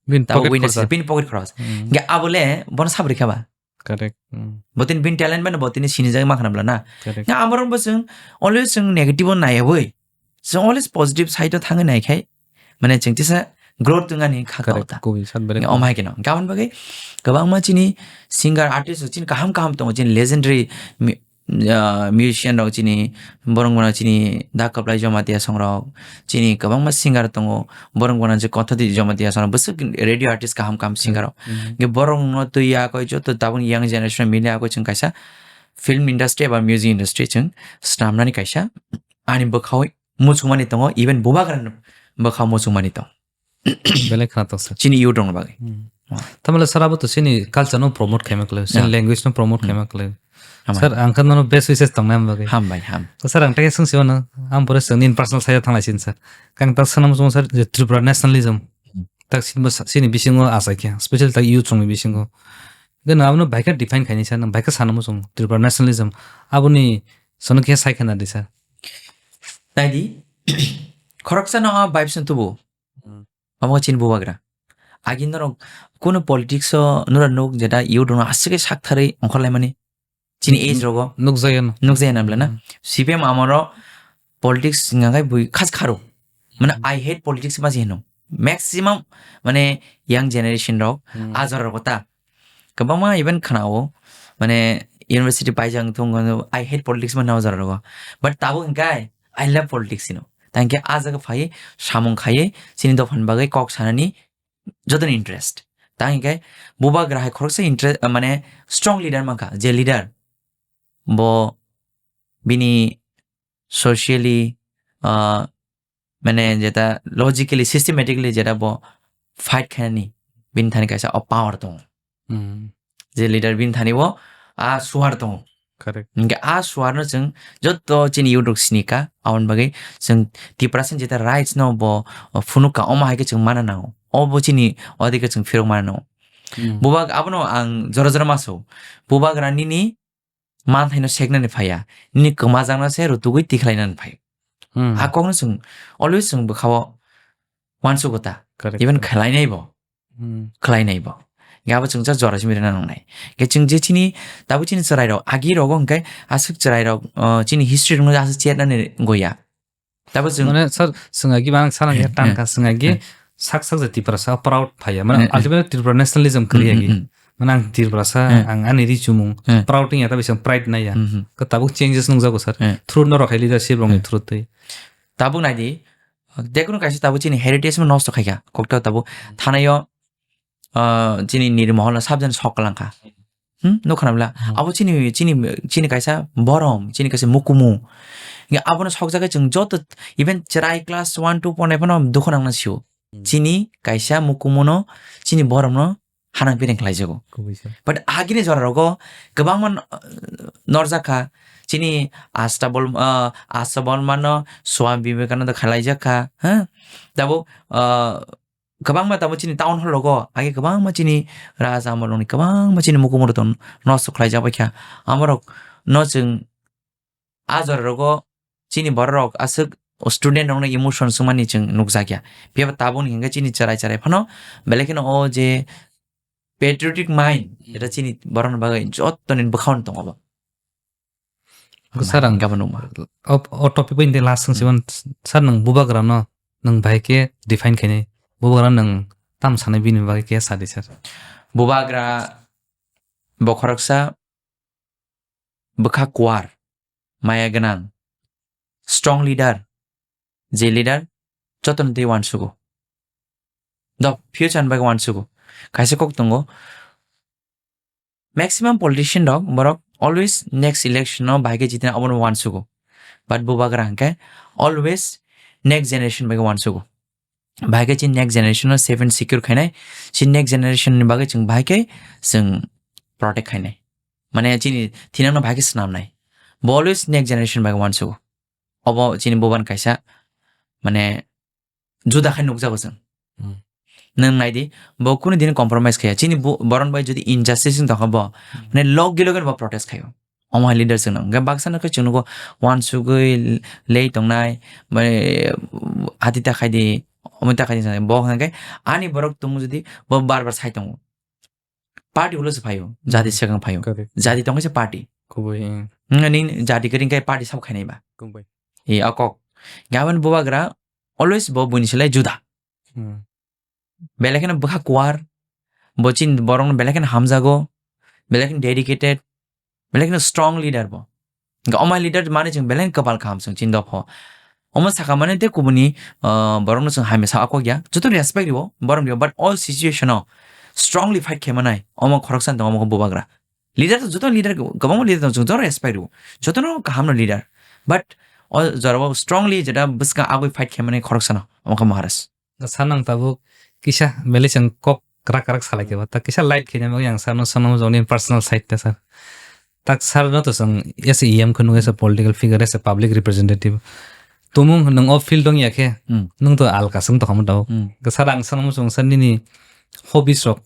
Bini pocket khorsa. Bini pocket khorsa. Hmm. Hingke abo le bono sabri kha ba. Correct. Hmm. Bo tini bini talent mano bo tini sinijagwi ma khana bla na. Correct. Hingke amo rok bo chwng always chwng negative o naiyawi. Chwng always positive side o thangwi naikhai. Mane chwng tisa growth wngani kha. Correct. Kauta. Kubui sat bere. Hingke omo hai khe no. Hingke aboni bagwi kwbangma chini singer artist chini kaham kaham tongo chini legendary mi-, ah, musician rok chini, borok bono chini Da Kwplai Jamatia song rok, chini kwbangma singer tongo, borok bono je Kothodi Jamatia song rok, bwswk radio artist kaham kaham singer rok. Mhm. Hingke borok no twi ya koi joto tabuk young generation mili ya koi chwng kaisa film industry eba music industry chwng swnamnani kaisa ani bwkhao muchungmani tongo, even bubagra bwkhao muchungmani tongo. Belai khwnatok sir. Chini youth rokni bagwi. Hmm. Oh. Tamale sir abo to chini culture no promote khaima kwlai, chini, yeah, language no promote, hmm, khaima kwlai. Hambai. Sir, ang khe nono best wishes tongnai bagwi. Hambai, ham. To sir, ang tei swng sio no, ang pore swngni personal side o thanglai sin sir. Kang ta swnam song sir, je Tripura nationalism. Hmm. Tak sin bo sa-, sini bisingo asai khe, special tak youth rokni bisingo. Then abono bai khe define khaini sir, nang bai khe sana mo song Tripura nationalism. Aboni sono khe sai khana di sir. Naidi, khoroksa no a vibes no tubu. Hmm. Omo chini bubagra. Agi norok kunu politics o nura nuk jeta youth rokno aswk khe sak tharwi ongkhorlaimani. Chini age rogo. Nukjaya no. Nukjaya na bla na. Hmm. C P M amoro politics hwnka khe bui khas kharo. Mane, hmm, I hate politics ma se hino. Maximum mane young generation rok, hmm, a jora rogo ta. Kwbangma even khwnao mane university paijak wngthung, I hate politics ma hino a jora rogo. But tabuk hwnka I love politics hino. Tangkhe a jaga phai samung khai chini dophani bagwi kok sanani jotoni interest. Tang hingke bubagra hai khoroksa interest, ah, mane strong leader mankha, je leader bo bini socially, ah, mane jeta logically, systematically jeta bo fight khainani bini thani kaisa o power tongo. Hmm. Je leader bini thani bo a suar tongo. Correct. Hingke a suarno chwng jotto chini youth rok sini ka, aboni bagwi chwng Tiprasa ni jeta rights no bo phunuk ka, omo hai khe chwng mana nango. Obo chini odhikar chwng phirok mana nango. Hmm. Bubak abono ang jora jora ma sao. Bubagra nini manthaino seknani phaiya. Nini kwmajakno se rutugwi tikhlainani phai. Hmm. A kokno chwng always chwng bwkhao uansukgo ta. Correct, even correct. Khlainai bo. Hmm. Khlainai bo. Hingke abo chwng cha jora simi rwna nangnai. Hingke chwng je chini, tabuk chini chwrairok, agi rogo hingke aswk chwrairok, uh, chini history rokno aswk chetnani goya. Tabuk chwng mane, sir, chwng agi bang sana ya, eh, tang eh, kha chwng agi eh. Sak sak je Tiprasa proud phaiya. Mane, eh, eh. Ultimately Tripura nationalism kwrwi agi. Mm, mm, mm. Mane ang Tiprasa, eh. Ang ani ri chumung, eh. Proud wngya, tabuk chwng pride naiya. Mm, mm. Ko tabuk changes nungjago, sir. Eh. Through norok hai leadership rokni, eh. Through twi. Tabuk naidi, Dekunu kaisa tabuk chini heritage no nosto khaikha. Kokta tabuk thanaio, ah, chini nirmohol no sabjani sok kalang kha. Hmm? Nukha na bwla? Hmm. Abo chini, chini, chini kaisa borom, chini kaisa mukumu. Abono sokjagwi chwng joto, even chwrai class one, two pornai phano dukhu nangna sio. Hmm. Chini kaisa mukumu no, chini borom no hanang pireng khlaijago. Kubui sir. But agini jora rogo kwbangma n-, norjak kha. Chini Asta Bol-, ah, Asta Bolma no Swami Vivekananda khlaijak kha, ha? Tabuk, ah, kwbangma tabuk chini town hall rogo age kwbangma chini raja amolni kwbangma chini mukumuro ton nosto khlaijak bai kha. Amorok no chwng a jora rogo chini borok rok aswk student rokno emotion swngmani chwng nukjakya. Phiya ba tabukni hinkhe chini chwrai chwrai phano belai kheno o je patriotic mind, eta chini borokni bagwi jottoni bwkhao tongo bo. Sir, ang gabon nukma. O, o topic bai last swng siban, sir, nwng bubagra no nwng bahai khe define khainai. Bubagra nwng tam sanai bini bagwi khe sadi, sir. Bubagra bo khoroksa bwkha kuar, maya gwnang, strong leader, je leader jotono tei uansugo. The future ni bagwi uansugo. Kaisa kok tongo, maximum politician rok borok always next election no bahai khe jitina obono uansugo. But bubagra hwnkhe always next generation bagwi uansugo. Bahai khe chini next generation no safe and secure khainai, chini next generation ni bagwi chwng bahai khe chwng protect khainai. Mane chini thinangno bahai khe swnamnai. Bo always next generation bagwi uansugo. Obo chini buban kaisa mane juda khai nukjago chwng. Hmm. Nwng naidi, bo kunu din compromise khaya. Chini bu-, boron bai jodi injustice wng tongkha bo, hmm, mane logi logi bo protest khayo. Omo hai leader chwng nang. Hwnkhe baksa no khe chwng nugo uansugwi lei tongnai, mane hati ta khaidi, omo ta khaidi, bo hwnkhe ani borok tongo jodi bo bar bar sai tongo. Party ulo se phaio, jati, hmm, swkang phaio. Correct. Jati tongkhe se party. Kubui, hmm. Nini jati kering kai party sab khainai ba. Kubui. E akok. Gabon bubagra always bo buini silai juda. Hmm. Belai kheno bwkha kuar, bo chini borokno belai kheno hamjago, belai kheno dedicated, belai kheno strong leader bo. Hwnkhe omo leader mani chwng belai kwbal kaham chwng chini dopho. Omo saka mani tei kubuni, ah, borokno chwng hamya sa akok ya. Joto respect rwo, borom rwo, but all situation o strongly fight khe manai. Omo khoroksa tongo omo khe bubagra. Leader to joto leader kwbangma leader tongo, chwng joto respect rwo. Jotono kaham no leader. But o jorao strongly jeta bwskang agwi fight khe mani khoroksa no, omo khe Maharaj. Sanang tabuk kisa belai chwng kok kwrak kwrak salai khe ba, ta kisa light khe nang yang sano sanang joni personal side ta sir. Tak sir no to chwng as a E M khunu, as a political figure, as a public representative. Tumung nwng o field dong ya khe, hmm, nwng to alka swng tokha mo tau. Hmm. Sir ang sanang chwng sir nini hobbies rok.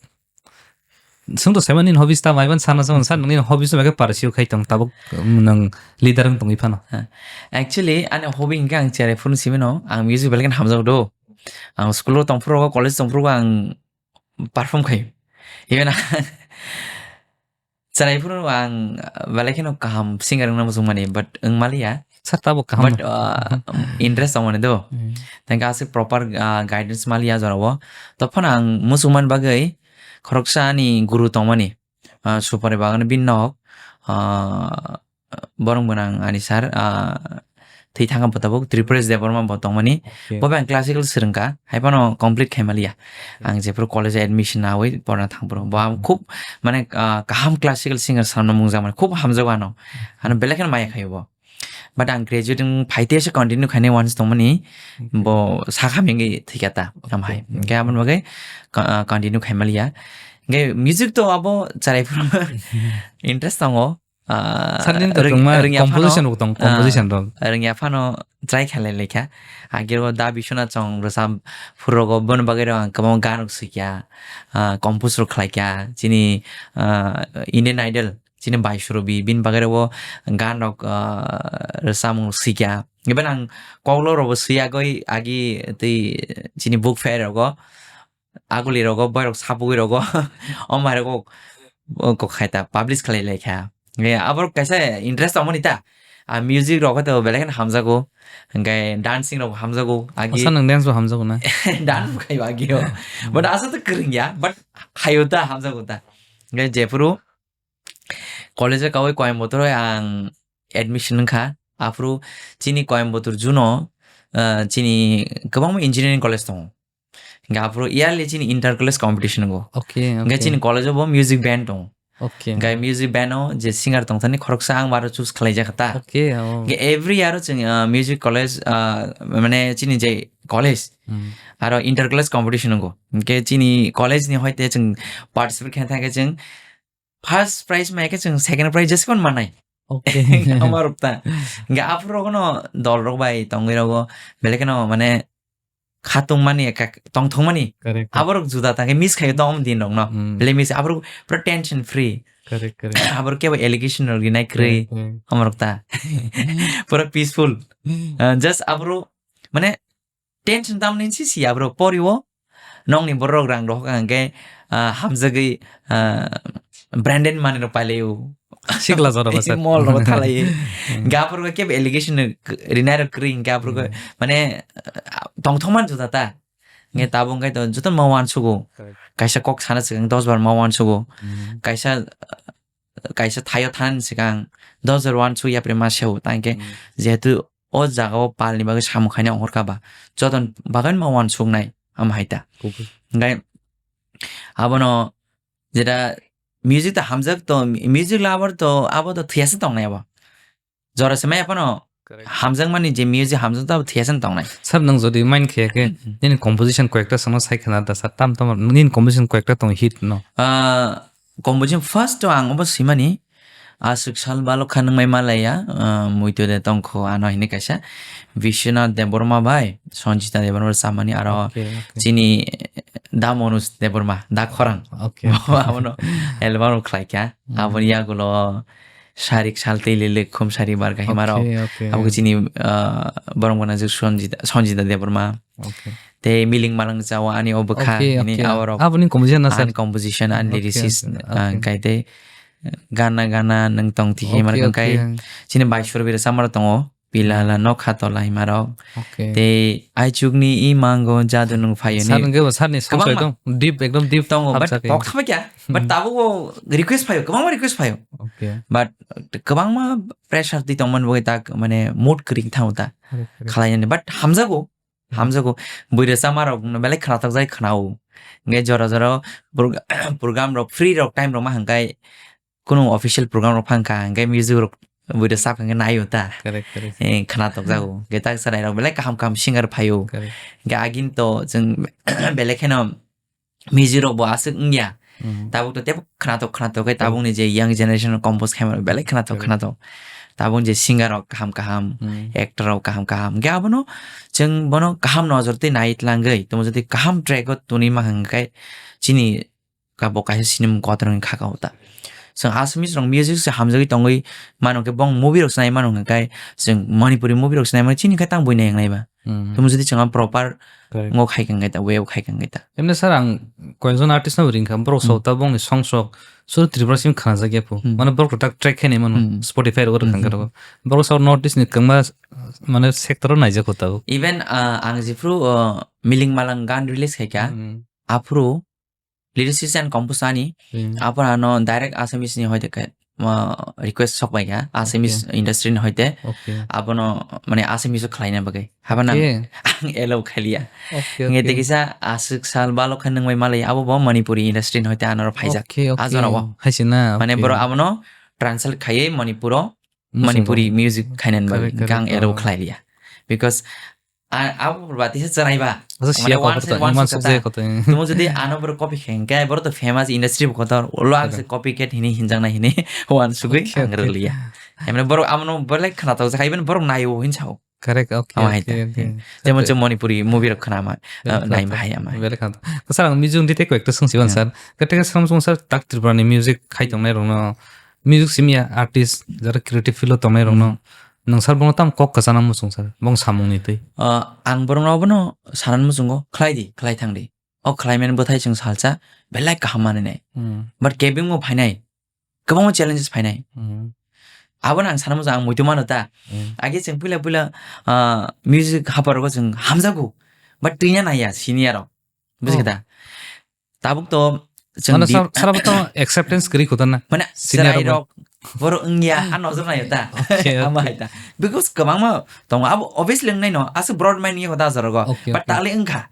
Swng to saiman nini hobbies ta maiban sana chwng sir nini hobbies rok khe pursue khai tong tabuk, um, nwng leader wng tongwi phano. Ha. Actually ani hobby hinkhe ang cherai phuru simi no, ang music belai kheno hamjak do. Ang school o tongphuru, college tongphuru ang perform khai. Even chwrai phuru ang belai kheno kaham singer wngna muchung mani, but wng maliya. Sir, tabuk kaham. But, uh, interest tong mani do. Hmm. Tangka aswk proper, uh, guidance maliya jorao. Tophano ang muchung man bagwi khoroksa ani guru tong mani. Ah, Supari Bagan bini nok, ah, borok gwnang ani sir, ah, thwi thangkha bo tabuk Tripuresh Debbarma bo tongmani. Okay. Bo bai ang classical swrwngkha, hai phano complete khai maliya. Okay. Ang jephuru college admission nawi porna thangphuru. Bo ang, hmm, khub, mane, ah, kaham classical singer sanma mungjakmani, khub hamjago ano. Ano belai kheno maya khaio bo. But ang graduate wng phai tei se continue khainai uansuk tongmani, okay, bo sakha mengwi thwikha ta, okay, tamo hai. Okay. Hwnkhe aboni bagwi co-, ah, continue khai maliya. Hwnkhe music to abo chwrai phuru interest tongo. Ah, sir, nini to rwng-, tongma rwngya phano, composition rok tong, ah, composition rok. Rwngya phano try khlai laikha. Agiro Da Biswanath chwng rwchap phuru rogo boni bagwi rok ang kwbangma gan rok swikha, ah, compose rok khlaikha. Chini, ah, Indian Idol chini bai surobi, bini bagwi rokbo gan rok, ah, rwchapmung rok swikha. Even ang koklo rokbo swiyagwi agi tei chini book fair rogo, aguli rogo, boy rok sapugwi rogo, o mai rogo, o kok khai ta publish khlai lai kha. Nge aborok kaisa interest tongmani ta. A music rok to belai kheno hamjago. Hwnkhe dancing rok hamjago. Agi asa nang dance bo hamjago na? Dance bo khaio agi o. But asa to kwrwng ya, but khaio ta, hamjago ta. Hwnkhe jephuru college o kaui Coimbatore o ang admission wngkha. Aphuru chini Coimbatore juno, ah, chini kwbangma engineering college tongo. Hwnkhe aphuru yearly chini inter college competition wngo. Okay, hwnkhe okay. Chini college o bo music band tongo. Okay. Hwnkhe music band o je singer tongthani khoroksa ang baro choose khlaijakha ta. Okay, oh. Hwnkhe every year o chwng, ah, music college, ah, mane chini je college, hmm, aro inter college competition wngo. Hwnkhe chini college ni hoite chwng participate khaina thangkhe chwng first prize maikhe chwng second prize jesekon manai. Okay. Ama rok ta. Hwnkhe aphuru rogono dol rok bai tongwi rogo belai kheno mane khatungmani, ka-, tongthokmani. Correct. Aborok juda tangkhe miss khaio tong din rokno. Hmm. Belai miss, aborok pura tension free. Correct, correct. Aboro kebo allegation rok rinai kwrwi. Correct, correct. Amorok ta. Pura peaceful. Hmm. Ah, just aboro, mane, tension tamni si si aboro poriwo. Nokni borok rang rohok hwnkhe, ah, hamjagwi, ah, branded manwi rok pailaio. Sikla jora bwsa. Mall rogo thalai. Hmm. Gaphuru kebo allegation rinai rok kwrwi hwnkhe aphuru, hmm, mane, ah, tongthokma juda ta. Hwnkhe tabuk hwnkhe to joto ma uansugo. Correct. Kaisa kok sana swkang dos bar ma uansugo. Hmm. Kaisa, kaisa thaio thanani swkang dos bar uansuk yapri ma seo. Tangkhe, hmm, jehetu o jaga o palni bagwi samung khaina ongkhorkha ba, joton bagwi ma uansuknai ama hai ta. Kubui. Hwnkhe abono jeta music ta hamjak to, music lover to abo to thwiya se tongnai abo. Jora se maya phano, correct, hamjakmani je music hamjak ta thwiya se tongnai. Sir, nwng jodi mind khe khe, hmm, nini composition koyekta sono sai khna da sir, tam tam nini composition koyekta tong hit no? Ah, composition first to ang obo swimani, aswk sal balok kha nungmai malaya, ah, muitu de tongkho ano hini kaisa Vishwanath Debbarma bai Sanjita Debbarma samani aro, okay, okay, chini Da Manoj Debbarma, Da Khorang. Okay, okay. Abono album rok khlai kha. Hmm. Aboni yagulo Sarik Saltwi Lilik Khum Sari Barga Himarok. Okay, okay. Abo chini, ah, borok gwnangjakgo Sanjita, Sanjita Debbarma. Okay. Tei Miling Malang Jawa ani o bwkha, okay, hini, okay, aborok. Aboni composition na, sir? Ani composition, ani, okay, lyricist, okay, ah, okay, kaitei gana gana nwng tong tiki, okay, mar kangkai, okay, chini bai suru bira samar tongo. Pilala nokha tola himarok. Okay. Tei aichukni i mango jadu nung phaio. Sir, ni hwnkhe bo sir ni song kwbangma soi tong, deep, ekdom deep tongo, but hapsa khe. Tok thama kya? But, hmm, tabuk bo request phaio, kwbangma request phaio. Okay. But kwbangma pressure twi tongmani bagwi tak, mane, mood kwrwi thango ta. Correct, correct. Khlainani, but hamjago. Hmm. Hamjago. Bui rwchapma rok no belai khnatok jai khnao. Hwnkhe jora jora prog-, program rok, free rok, time rok ma hwnkhai kunu official program rok phang kha, hwnkhe music rok bui rwchap kha hwnkhe naio ta. Correct, correct. Eh, khnatok jago. Hwnkhe tak chwrai rok belai kaham kaham singer phaio. Correct. Hwnkhe agini to chwng belai kheno music rok bo aswk wngya. Hmm. Tabuk to teibo khnatok khnatok khe, correct, tabukni je young generation rok compose khaima rok belai khnatok, correct, khnatok. Tabuk je singer rok kaham kaham, hmm, actor rok kaham kaham. Hwnkhe abono chwng bono kaham nojor twi nai tlangwi, tamo jodi kaham track o tuni ma hwnkhe chini ka bo kaisa sinimung kotor wngwi kha ka o ta. Chwng Assamese rok music se hamjagwi tongwi mano khe bong movie rok se nai mano hwnkhe chwng Manipuri movie rok se nai mano chini khe tang bui nai wngnai ba. Hmm. Tamo jodi chwng proper, correct, ngo khai kang ta, way o khai kang ta. Emne sir ang koyekjon artist no ring kha, borok, hmm, sok ta bongni song sok suru Tripura sim khana jak ya phu. Hmm. Mane borok tak track khai nai mano, hmm, Spotify ro, hmm, kang, hmm, ka ro. Borok sok North East ni kwbangma mane sector o naijak kho tabuk. Even, ah, ang jephru, ah, Miling Malang gan release khai kha, hmm, aphuru lyricist and composer ani, hmm, aphuru ano direct Assamese ni hoite khe, ah, request sok bai kha, Assamese, okay, industry ni hoite. Okay. Abono mane Assamese o khlaina bagwi. Haba nang, okay, ang allow khailiya. Okay, hwnkhe okay. Tei kisa aswk sal balok khe nungbai malai abo bo Manipuri industry ni hoite anoro phaijak. Okay, okay. A jora o. Hai se na, mane okay, borok abono translate khaiwi Manipuro, hmm, Manipuri music khainani bagwi. Correct, hwnkhe ang, correct, allow, oh, khlailiya. Because a, abo bati se chwrai ba. Asa mane siya one kotor side ta, one iman side subject ta. Kotor. Tumo jodi ano borok copy khe hwnkhe borok to famous industry bo kotor. Ulo ang se, correct, copycat hini hinjaknai hini one sugwi, okay, ang, okay, rwliya. Emne borok abono belai khwnatok jakha, even borok naio hin sao. Correct, okay, ama hai ta, okay, okay. Jemon, okay, chwng Manipuri movie rok khna ma, belai, uh, nai khwnathok, ma hai ama. Belai khwnathok. Sir, ang music ni tei koi ekta swng siban, yeah, sir. Kete khe swng swng sir, tak Tripura ni music khai tongnai rokno, music simi ya artist, jara creative field o tongnai rokno, hmm, nwng sir bono tam kok kwchana muchung sir, bong samung ni twi? Uh, ang borokno abono sanani muchungo, khlai di, khlai thang di. O khlai mani bwthai chwng salsa belai kaham manwi nai. Hmm. But kebengbo phainai, kwbangma challenges phainai. Hmm. Abono ang sana muchung, ang muitu mano ta. Hmm. Age chwng puila puila, ah, music haparogo chwng hamjago. But twina naiya senior rok. Buji khe ta? Tabuk to chwng mane di- sar-, sara bo to acceptance kwrwi kho ta na? Mane senior chwrai rok. Rok borok wngya, a nojor naio ta. Okay, ama, okay, hai ta. Because kwbangma tongo. Abo obviously wngnai no. Aswk broad mind wngya kho ta a jora go. Okay, but okay. Tali wngkha.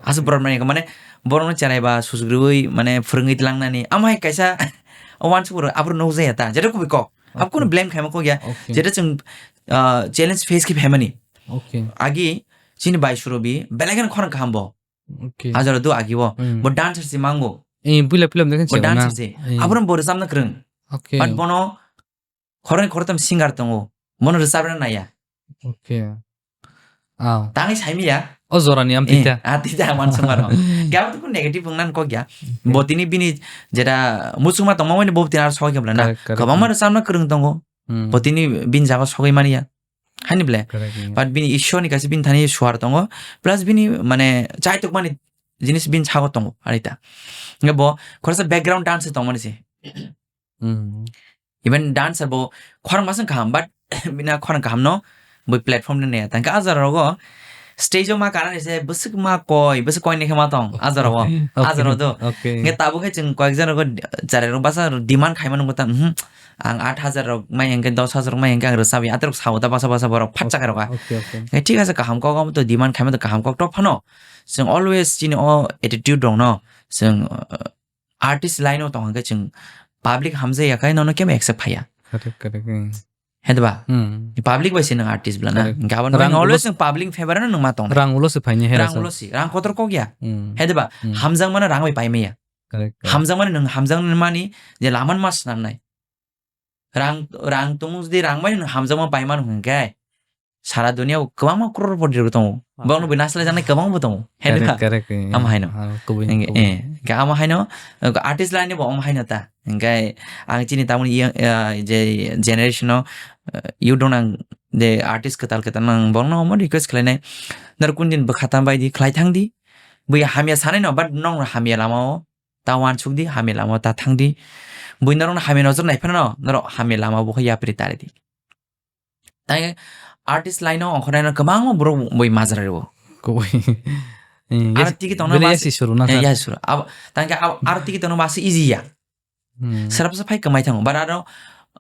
Aswk borok nai mane borokno cherai ba sujgriwi mane phwrwngwi tlangnani. Amo hai kaisa o wansuk borok aphuru nukjaya ta, jeto kubui kok. Abo kunu, okay, blame khaima kok ya. Okay. Jeto chwng, ah, challenge face khe phaimani. Okay. Agi chini bai Surobi belai kheno khorang kaham bo. Okay. Ajora do agi bo. Hmm. Bo dancer si mango. Eh, puila puila mdekhe. Bo dancer si. Eh. Aphuru bo rwchapna kwrwng. Okay. But bono khoroknwi khoroktham singer tongo, bono rwchapna naiya. Okay. Aw. Tangwi saimanya, O jorani amtwi Eh, ta. Amtwi ta, man sung mano. Khe abo to negative wngna kok ya. Bo tini bini jeta muchungma tongma mani bo tini ar soi khe bla na. Correct, correct. Kwbangma rwchapna kwrwng tongo. Hmm. Bo tini bini jaga sogwi mani ya. Hani ble. Correct, yeah. But bini Ishwar ni kaisa bini thani suar tongo. Plus bini mane chaitok mani jinis bini sago tongo. Ani ta. Nge bo khoroksa background dance tongmani se. Hmm. Even dancer bo khorang masang kaham, but bina khorang kaham no bo platform ni ne. Tangka ajar rogo stage o ma karani se bwswk ma koi, bwswk koi ni khe ma tong. Ajar rogo. Okay. Ajar rogo do. Okay. Nge tabuk khe chwng koyek jon rogo chare rok basa demand khaima nungo ta, mhm. Ang aat hajar rok mai hwnkhe, dos hajar rok mai hwnkhe ang rwchapya. Aterok sao ta basa basa borok phat chakhe rok a. Okay, okay. Nge thik ase kaham kok omo to demand khaima to kaham kok tok phano. Chwng always chini o attitude rok no chwng, uh, artist line o tong hwnkhe chwng public hamjaya khai nono kebo accept phaiya. Correct, correct, hmm. He de ba? Hmm. Public bai se nwng artist bla na. Correct. Hwnkhe abo rang always ulo-, nwng public favor no nwng ma tong. Rang ulo se phaini he rang rasa. Ulo se, rang kotor kok ya. Hmm. He de ba? Hmm. Hamjakmano rang bai pai maya. Correct, correct. Hamjakmani nwng hamjakmani je laman ma swnamnai. Rang, rang tongo jodi rang bai nwng hamjakma pai mano hwnkhe sara dunia o kwbangma crorepoti rok tongo. Bokno bui naslai jaknai kwbangma bo tongo. He de ba? Correct, correct, eh. Amo haino. Ah, kubui, hwnkhe, kubui. Eh, hwnkhe amo haino, eh, artist line ni bo amo haino ta. Hwnkhe ang chini tamoni yang, eh, je generation o, eh, youth rok nang je artist kwtal kwtal nang bokno omo request khlainai. Nor kun din bwkha tam bai di, khlai thang di. Bui hamya sanai no, but nong hamya lama o ta wansuk di, hamya lama o ta thang di. Bui norokno hamya nojor nai phano norok hamya lama o bo yapri tari di. Tai artist line o ongkhornaino kwbangma borok bui majra rwo. Kubui. Eh, aro yes, tiki tongno bele mas-, yasi suru na eh, sir. Yasi suru. Ab-, tangke ab-, aro tiki tongno mas easy ya. Hmm. Serap se phai kwmai thango. But aro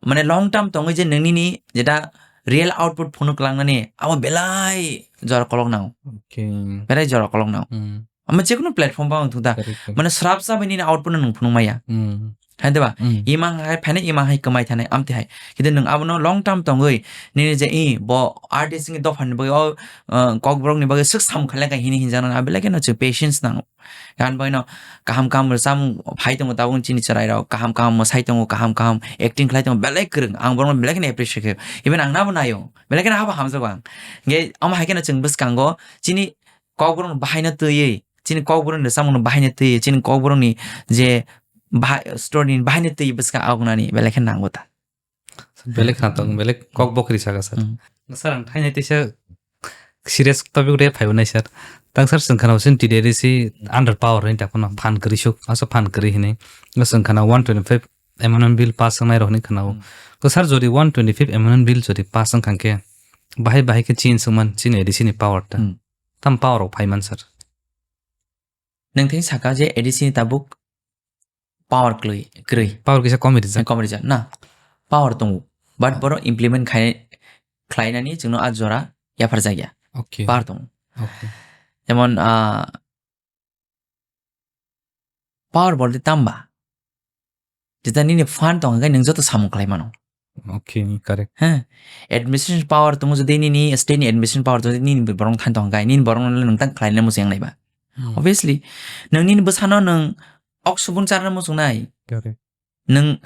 mane long term tongwi je nini ni jeta real output phunuk langnani abo belai jora kolok nango. Okay. Belai jora kolok nango. Hmm. Ama jekunu platform ba wngthung da. Correct, correct. Mane srapsa bai nini output no nung phunuk maya. Hmm. Hai de ba? Hmm. Ima hai phane ima hai kwmai thane amte hai. Kide nung abono long term tongwi nini je i bo artist ni dopha ni bagwi o, uh, kokborok ni bagwi swk sam khala ka hini hinjana abelai khe no chwng patience nango. Gan bai no kaham kaham rwchapmung phai tongo tabuk chini chwrai rok kaham kaham mwsai tongo kaham kaham acting khlai tongo belai kwrwng ang borok no belai khe no appreciate khe even ang nabo naio belai khe no habo hamjak ang. Ge omo hai khe no chwng bwskango chini kokborok no bahai no twiwi chini kokborok ni rwchapmung no bahaina twi, chini kokborok ni je baha-, story ni bahaina twi bwskang agunani belai khe nango ta. Belai khna tong, belai kok bokri saka sir. Hmm. Sir, ang thainai tisa serious topic re phaibo nai sir. Tang sir, chwng khana chini T D R C under power hinwi ta phano phan kwrwi suk, asa phan kwrwi hinwi. Chwng khana one twenty-five amendment bill pass wngnai rok hinwi khana o. Hmm. Ko sir, jodi one twenty-five amendment bill jodi pass wngkha khe, bahai bahai khe change wngman chini A D C ni power ta. Hmm. Tam power rok phaiman sir. Nwng thani saka je A D C ni tabuk power kwlwi, kwrwi. Power kisa kom rijak. Kom rijak, na? Power tongo. But ah, borok implement khai, khlainani chwngno a jora yapharjakya. Okay. Power tongo. Okay. Jemon, ah, power borok de tamba. Jeta nini fund tong hwnkhe nwng joto samung khlai mano. Okay, correct. He, administration power tongo, jodi nini state ni administration power tongo, nini borok thani tong hwnkhe, nini borok no nwng tang khlai na muchung nai ba. Hmm. Obviously, nwng nini bwsano nwng ok subun charna muchung nai. Correct. Nwng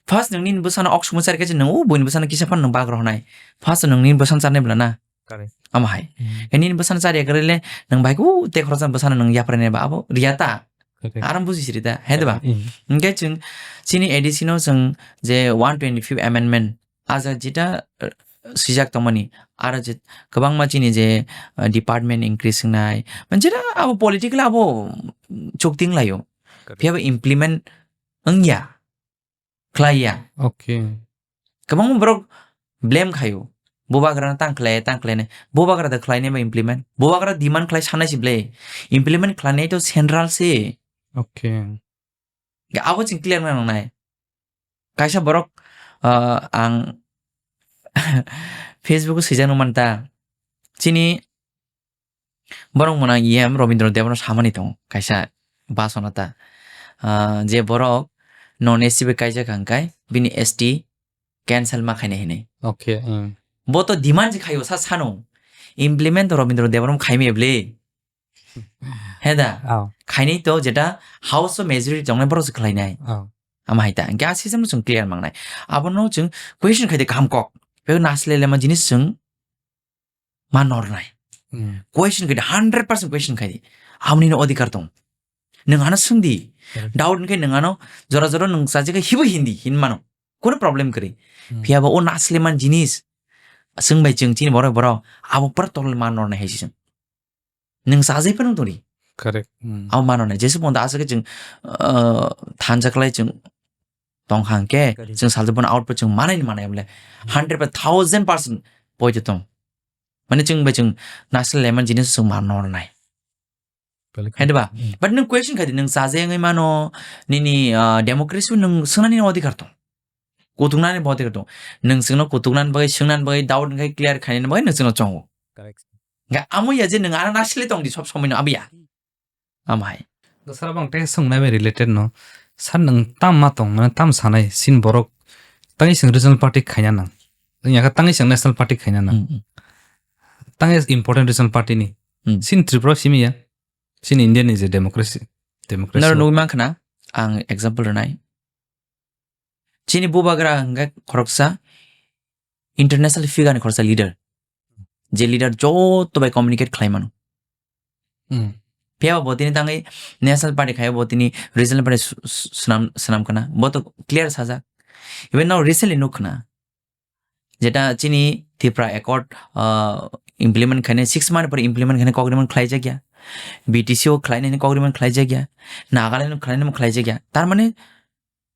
first nwng nini bwsano ok subun char khe nwng o buini bwsano kisa phano nwng bak rohonai. First nwng nini bwsano charnai bwla na. Correct. Amo hai. Hmm. Khe nini bwsano char ya kwrwi le nwng bai ku te khoroksa bwsano nwng yapra nai ba abo riya ta. Correct. Aram buji siri da, he de ba? Hmm. Hwnkhe chwng chini A D C no chwng je one twenty-fifth amendment, aja jeta, uh, swijak tongmani, aro je kwbangma chini je, uh, department increase wngnai, mane jeta abo political abo chukting laio. Correct. Phiya bo implement wngya, khlaiya. Okay. Kwbangma borok blame khaio. Bubagra no tang khlai, tang khlai nai. Bubagra da khlai nai ba implement. Bubagra demand khlai sanai si ble. Implement khlai nai to central se. Okay. Ga abo chwng clear na nangnai. Kaisa borok, ah, ang Facebook o swijak nung manta. Chini borok mwnang E M Robindra Debbarma samani tongo, kaisa basonata. Ah, je borok non S T bai kaijak hwnkhe bini S T cancel ma khainai hinwi. Okay, mm. Bo to demand je khaio sa sano. Implement to Robindra Debbarma khaimaya bwle. He da? Oh. Khainai to jeta house o majority tongnai borok se khlainai. Oh. Ama hai ta. Hwnkhe a system no chwng clear mangnai. Abono chwng question khaide kaham kok. Bego naslelema jinis chwng ma nornai. Hmm. Question khai di, hundred percent question khai di. Amoni no odhikar tong. Nwng ano swng di. Correct. Doubt hwnkhe nwng ano jora jora nwng chajakhe hibo hindi, hin mano. Kono problem kwrwi. Hmm. Phiya ba o nasleman jinis. Swng bai chwng chini borok borok. Abo pura tolni man nornai hai se chwng. Nwng chajai phano tongdi. Correct. Hmm. Abo mano nai. Jesu ponda aswk chwng, uh, thansa khlai chwng tong hang khe, correct, chwng salsa bono output chwng manai ni manai bole. Hmm. Hundred by thousand percent poito tong. Mane chwng bai chwng nasle lemon jinis chwng man nor nai. Correct. Hai ba? Hmm. But nwng question khai di, nwng chajai wngwi mano, nini, uh, democracy nwng swngnani odhikar tong. Kutuknani bo odhikar tong. Nwng chwngno kutuknani bagwi, swngnani bagwi, doubt wngkhe clear khainani bagwi nwng chwngno chongo. Correct. Hingke amo ya je nwng ano nasle tong di sob somoi no abo ya. Amo hai. Sir, abang tei swngnai bai related no. Sir, nwng tam ma tong, mane tam sanai, sin borok, tangwi chwng regional party khaina nang. Nwng yakha tangwi chwng national party khaina nang. Hmm, hmm. Tangwi important regional party ni. Hmm. Sin Tripura simi ya. Sin India ni je democracy. Democracy. Noro nugwi mankha na, ang example rwnai. Chini bubagra hwnkhe khoroksa international figure ni khoroksa leader. Je leader joto bai communicate khlai mano. Hmm. Phiya bo tini tangwi national party khai bo tini regional party su-, su-, swnam, swnam khna. Bo to clear sajak. Even now recently nuk khna. Jeta chini Tripura Accord, uh, implement khainai six month pore implement khainai kok rimani khlai jakya. B T C o khlainai kok rimani khlai jakya. Nagaland o khlainai khlai jakya. Tar mane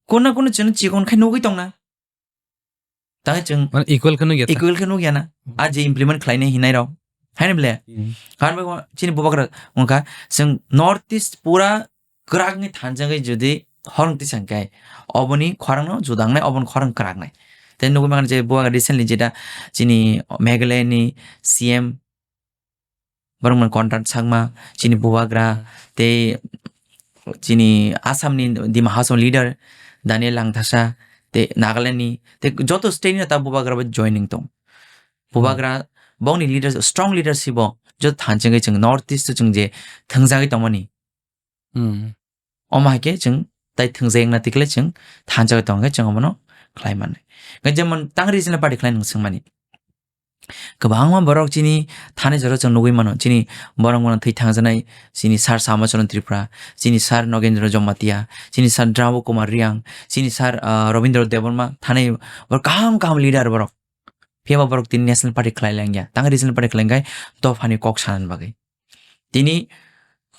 kono kono chwng chikon khai nugwi tongna. Tangwi chwng mane equal khe nugya ta? Equal khe nugya na. A je implement khlainai hinai rok. Haino ble? Hmm. Karon bai chini bubagra wngkha chwng North East pura kwrak ni thanjagwi jodi horong tisang khe oboni khorang no judangnai, oboni khorang kwrak nai. Tei nugwi mangkha je bubagra recently jeta chini Meghalaya ni C M Borok man Conrad Sangma, chini bubagra, tei chini Assam ni Dima Hasao leader Daniel Langthasa, tei Nagaland ni, tei joto state ni ta bubagra bo joining tong. Bubagra, bongni leaders, strong leadership bo joto thanchengwi chwng North East o chwng je thwngjagwi tongmani. Hmm. Omo hai khe chwng tai thwngjak wngna tikle chwng thansa tong khe chwng omono khlai mannai. Hwnkhe jemon tang regional party khlai nwng swngmani. Kwbangma borok chini thani jora chwng nugwi mano. Chini borok mano thwi thangjaknai chini Sir Samacharan Tripura, chini Sir Nogendra Jamatia, chini Sir Drabu Kumar Reang, chini Sir, ah, Rabindra Debbarma thani borok kaham kaham leader borok. Phiya ba borok tini national party khlai langya. Tang regional party khlai khe dophani kok sanani bagwi. Tini,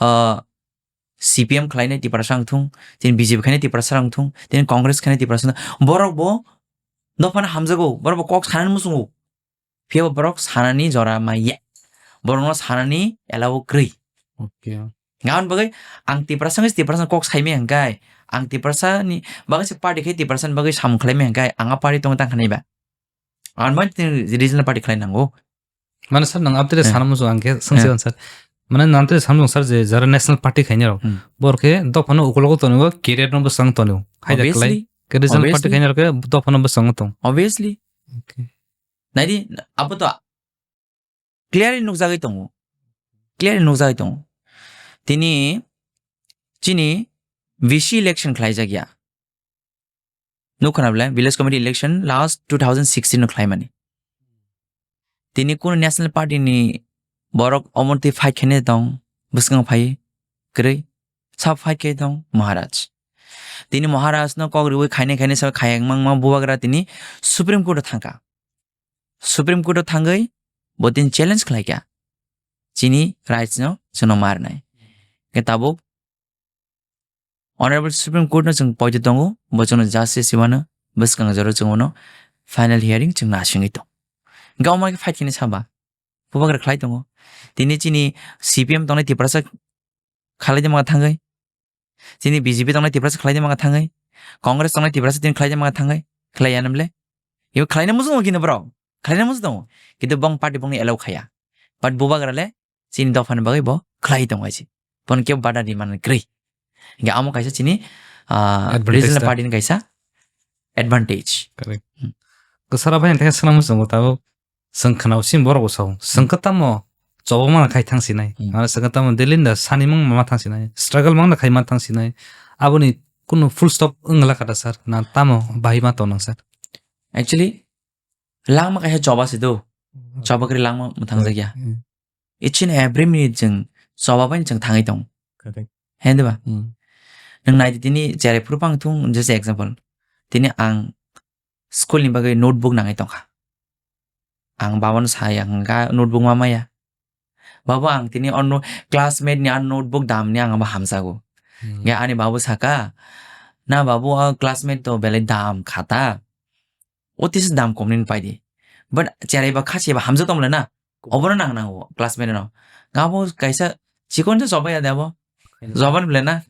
ah, C P M khlainai Tiprasa wng thung, tini B J P khainai Tiprasa wng thung, tini Congress khainai Tiprasa wng thung. Borok bo dophano hamjago, borok bo kok sanani muchungo. Phiya bo borok sanani jora maya. Borokno sanani allow kwrwi. Okay. Gabon bagwi ang Tiprasa wngwi Tiprasa kok saimaya hwnkhe, ang Tiprasa ni bagwi se party khai Tiprasa ni bagwi samung khlaimaya hwnkhe, ang a party tongwi tang khanai ba. Ang mani tini regional party khlai nango. Mane sir, nang abtire sana muchung ang khe swngsi sir. Mane nang abtire sana muchung sir je jara national party khainai rok. Hmm. Bor khe dophano ukulogo tongo, career no bwsang tongo. Hai da khlai. Obviously. Ke regional party khainai rok khe dophano bwsang tong. Obviously. Okay. Naidi, abo to clearly nukjagwi tongo. Clearly nukjagwi tongo. Tini chini V C election khlaijak ya. Nuk khna bwle, village committee election last two thousand sixteen no khlaimani. Tini kunu national party ni borok omo twi fight khainai tong, bwskango phai kwrwi, sa fight khai tong Maharaj. Tini Maharaj no kok riwi khainai khainai sa khayang mangma bubagra tini Supreme Court o thangkha. Supreme Court o thangwi bo tini challenge khlaikha. Chini rights no chwngno marnai. Khe tabuk Honorable Supreme Court no chwng poito tongo, bo chwngno justice rwmano, bwskang jora chwng bono final hearing chwng nasingwi tong. Hwnkhe omo khe fight khainai saba, bubagra khlai tongo. Tini chini C P M tongnai Tiprasa khalai de manga thangwi, chini B J P tongnai Tiprasa khlai de manga thangwi, Congress tongnai Tiprasa tini khlai de manga thangwi, khlai ya namle? Ibo khlaina muchungo kini borok, khlaina muchung tongo. Kintu bong party bongni allow khaya. But bubagra le chini dophani bagwi bo khlai tongo hai se. Bono kebo bada ri manani kwrwi. Hingke amo kaisa chini, ah, advantage regional ta. Party ni kaisa advantage. Correct. Hmm. Kwcharo bai ang tei swnam muchungo tabuk. Chwng khwnao sim borok bo sao. Chwng kwtamo choba mana khai thang sinai. Hmm. Mane chwng kwtamo daily da sani mang ma thang sinai. Struggle mang da khai ma thang sinai. Aboni kunu full stop wngla kata sir. Na tamo bahai ma tonang sir. Actually, langma kaisa choba se do. Hmm. Choba kwrwi langma mwthang jakya. Hmm. Each and every minute chwng choba bai chwng thangwi tong. Correct. He diba? Hmm. Nwng nai di tini cherai phuru phang thung, just example. Tini ang school ni bagwi notebook nangwi tongkha. Ang babano sai ang ga notebook ma maya. Babu, ang tini ono classmate ni ano notebook damni ang abo hamjago. Hmm. Ga ani babu saka, "Na babu, a classmate to belai dam khata. Otisa dam komni pai di." But cherai ba khasi ba hamjak tongmole na. Obono nang nango classmate no. Ga bo kaisa chikon se choba ya de abo. Kaisa. Choba ni bole na.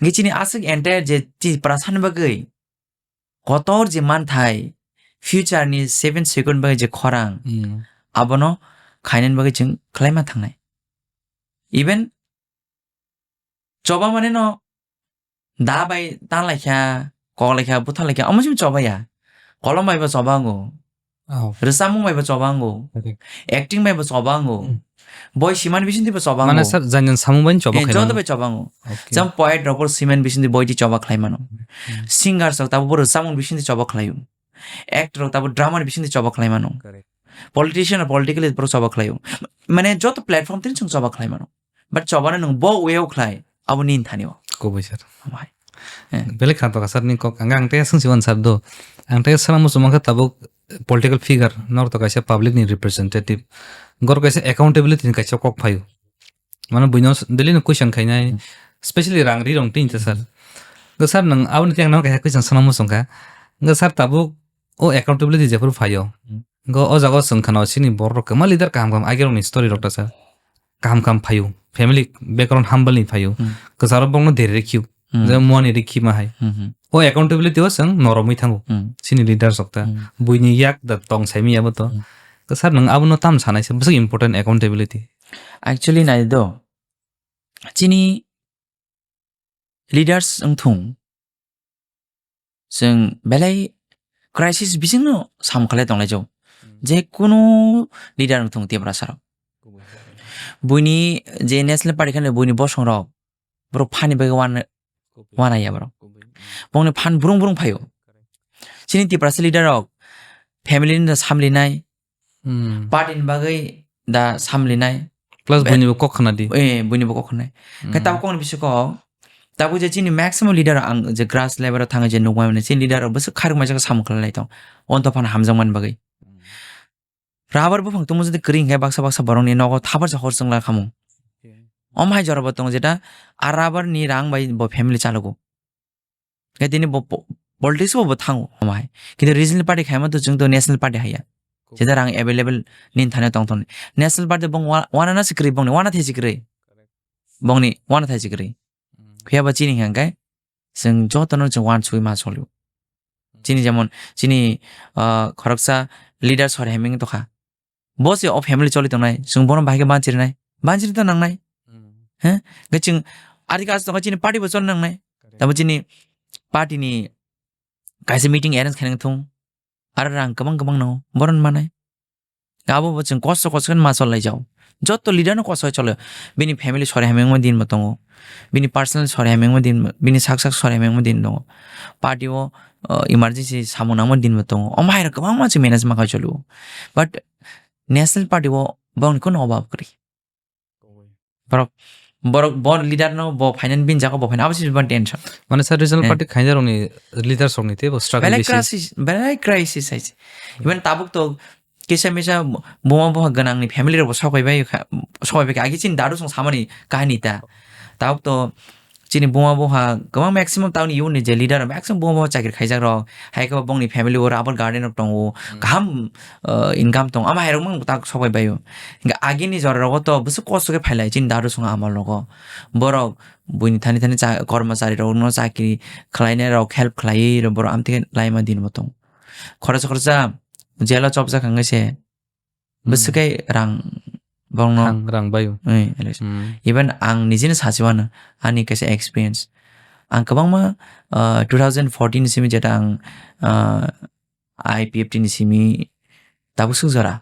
Ngi chini aswk entire je ti prasan bagwi kotor je manthai, future ni seven second bai je khorang, hmm, abono khainani bagwi chwng khlaima thangnai. Even choba mane no da bai ta laikha, kok laikha, butha laikha, omo chwng choba ya. Kolom bai bo choba ango. Oh. Rwchapmung bai bo choba ango. Correct. Acting bai bo choba ango. Hmm. Boi siman bising twi bo choba ango. Mane sir, janjan samung bai choba khaimano. Eh, joto bai choba ango. Okay. Jam poet rok bo siman bising twi boi twi choba khlai mano. Hmm. Singer rok tabo bo rwchapmung bising twi choba khlaio. Actor rok tabo drama ni bising twi choba khlai mano. Correct. Politician rok politically boro choba khlaio. Mane joto platform twi chwng choba khlai mano. But chobano nwng bo way o khlai, abo nini thani o. Kubui sir. Amai. Eh. Belai kha to sir ni kok. Ang, ang tei swng si wan sir do. Ang tei sana muchung mankha tabuk political figure, nor to kaisa public ni representative. Gor kaisa accountability ni kaisa kok phaio. Mano buino daily no question khainai, hmm, specially rang ri rong tin sir. Go sir nwng aboni teng no kaisa question sana muchung kha. Go sir tabuk o accountability jephuru phaio. Hmm. Go o jaga o chwng khana o chini borok rok kwma leader kaham kaham age rok ni story rok ta sir. Kaham kaham phaio. Family background humble ni phaio. Hmm. Kwcharo bongno deri rikhiu. Hmm. Je muani rikhi ma hai. Hmm, hmm. O accountability o chwng noromwi thango. Hmm. Chini leaders rok ta. Hmm. Buini yak da tong saimi abo to. Hmm. Kwchar nwng abono tam sanai se bwswk important accountability. Actually nai do. Chini leaders wngthung. Chwng belai crisis bisingno samung khlai tonglai jago. Hmm. Je kunu leader wngthung Tiprasa rok. Kubui. Buini je National Party khani buini bosong rok, borok phani bagwi wan-, kubui, wanaya borok. Kubui. Bongni phan brung brung phaio. Correct. Chini Tiprasa leader rok family ni da samlinai, hmm, party ni bagwi da samlinai. Plus be-, buini bo kok khna di. Eh, buini bo kok khna. Khe, hmm, tabuk kokni bisiko, tabuk je chini maximum leader ang je grass level o thangwi je nukmani chini leader rok bwswk kharwk maijak samung khlai lai tong. Onto phano hamjakmani bagwi. Hmm. Rubber buphang tongmo jodi kwrwi hinkhe baksa baksa borokni nogo thabarsa hor chwngla khamung. Okay. Omo hai jorabo tongo jeta a rubber ni rang bai bo family chalogo. Khe tini bo po-, politics bo, bo thango omo hai. Kintu regional party khaima to chwng to national party haiya. Cool. Jeta rang available nini thani tong tong. National party bong wa-, wana na sikri bongni, wana thai sikri. Correct. Bongni, wana thai sikri. Hmm. Phiya ba chini hinkhe chwng jotono chwng wansugwi ma solio. Chini jemon, chini, ah, khoroksa leader sor heming tokha. Bo se o family choli tongnai, chwng bono bahai khe banchirinai, banchiri to nangnai. Hmm. He? Khe chwng ari kaas tongkha chini party bo choli nangnai. Correct. Tamo chini party ni kaisa meeting arrange khainang thung. Aro rang kwbang kwbang nango, boron manai. Abo bo chwng kosto kosto khe ma chol lai jao. Joto leader no kosto cholo. Bini family sori hamyangma din bo tongo. Bini personal sori hamyangma din, bini sak sak sori hamyangma din tongo. Party o, uh, emergency samung nangma din bo tongo. Omo hai rok kwbangma chwng manage ma khai cholo. But national party o bongni kono obab kwrwi. Borok, borok, bo leader no bo finance bin jago bo finance abo si ban tension. Mane sir regional, eh, party khainai rok ni leaders rok ni tei bo struggle belai bisi. Crisis, belai crisis hai se. Even tabuk to kisa misa buma buha gwnang ni family rok bo sok bai bai kha, sok bai bai kha. Agi chini dadu song samani kahini ta. Tabuk to chini buma buha kwbang maximum town ni unit je leader maximum buma buha chakri khaijak rok. Hai khe bongni family o rubber garden rok tongo. Hmm. Kaham, uh, income tong. Ama hai rok mang tak sok bai bai o. Hingke agini jora rogo to bwswk kosto khe phailai chini dadu song ama logo. Borok buini thani thani cha-, kormochari rokno chakri khlainai rok help khlaiwi borok amtwi khe laima din bo tongo. Khoroksa khoroksa jail o chopjak hwnkhe se bwswk khe rang borokno. Rang, rang bai o. Eh, election. Hmm. Even ang nijini sachi wano ani kaisa experience. Ang kwbangma, ah, two thousand fourteen simi jeta ang, ah, I P F T ni simi tabuk swk jora.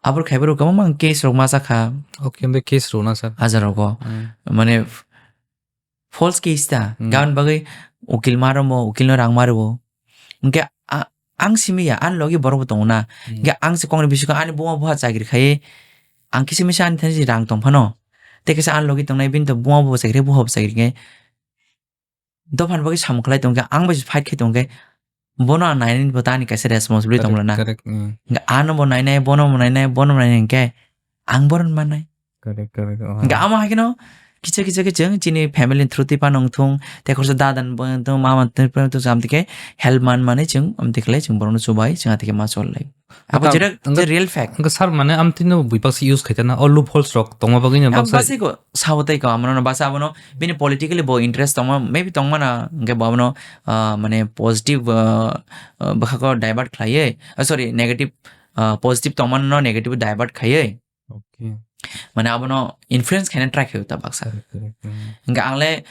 Abor khaibo rok kwbangma ang case rok ma cha kha. Okay, himbe case rok na sir? Hajar rogo. Hmm. Mane f-, false case ta. Hmm. Gabon bagwi ukil ma romo, ukil no rang ma rwo. Hingke a-, ang simi ya, ani logi borok bo tongo na. Hmm. Hingke ang se kongni bisingo ani buma buha chakri khai, ang kisa misa ani thani rang tong phano, tei kisa ani logi tongnai bini to buma bo bwsai khe, buha bwsai khe, dophani bagwi samung khlai tong khe, ang bai fight khai tong khe, bono ang nainani bo tani kaisa responsibility tong Correct, lana. correct, mm. Hingke ano bo nainai, bono bo nainai, bono bo nainai hingke ang boron mannai. Correct, correct, oh. Hingke amo hai kheno kisa kisa khe chwng chini family ni through twi phano wng thung, tei khoroksa dada ni bo wng thung, mama ni bo wng thung, amtwi khe help man mani chwng amtwi khlai chwng borokno chubai chwng atwi khe ma chol lai. Abo Aka, jera, anga, je real fact. Anga sir mane amtwino buipak se use khaitana, o loopholes rok tongma bagwino Ang baksa basi ko, sao tei ko, amano no basa abono, bini politically bo interest tongma, maybe tongmana, hingke bo abono, ah, mane positive, ah, ah, bwkhako divert khlaiwi, ah, sorry, negative, ah, positive tongmano negative divert khaiwi. Okay. Mane abono influence khaina try khaio ta baksa. Correct, correct, hmm. Hingke ang le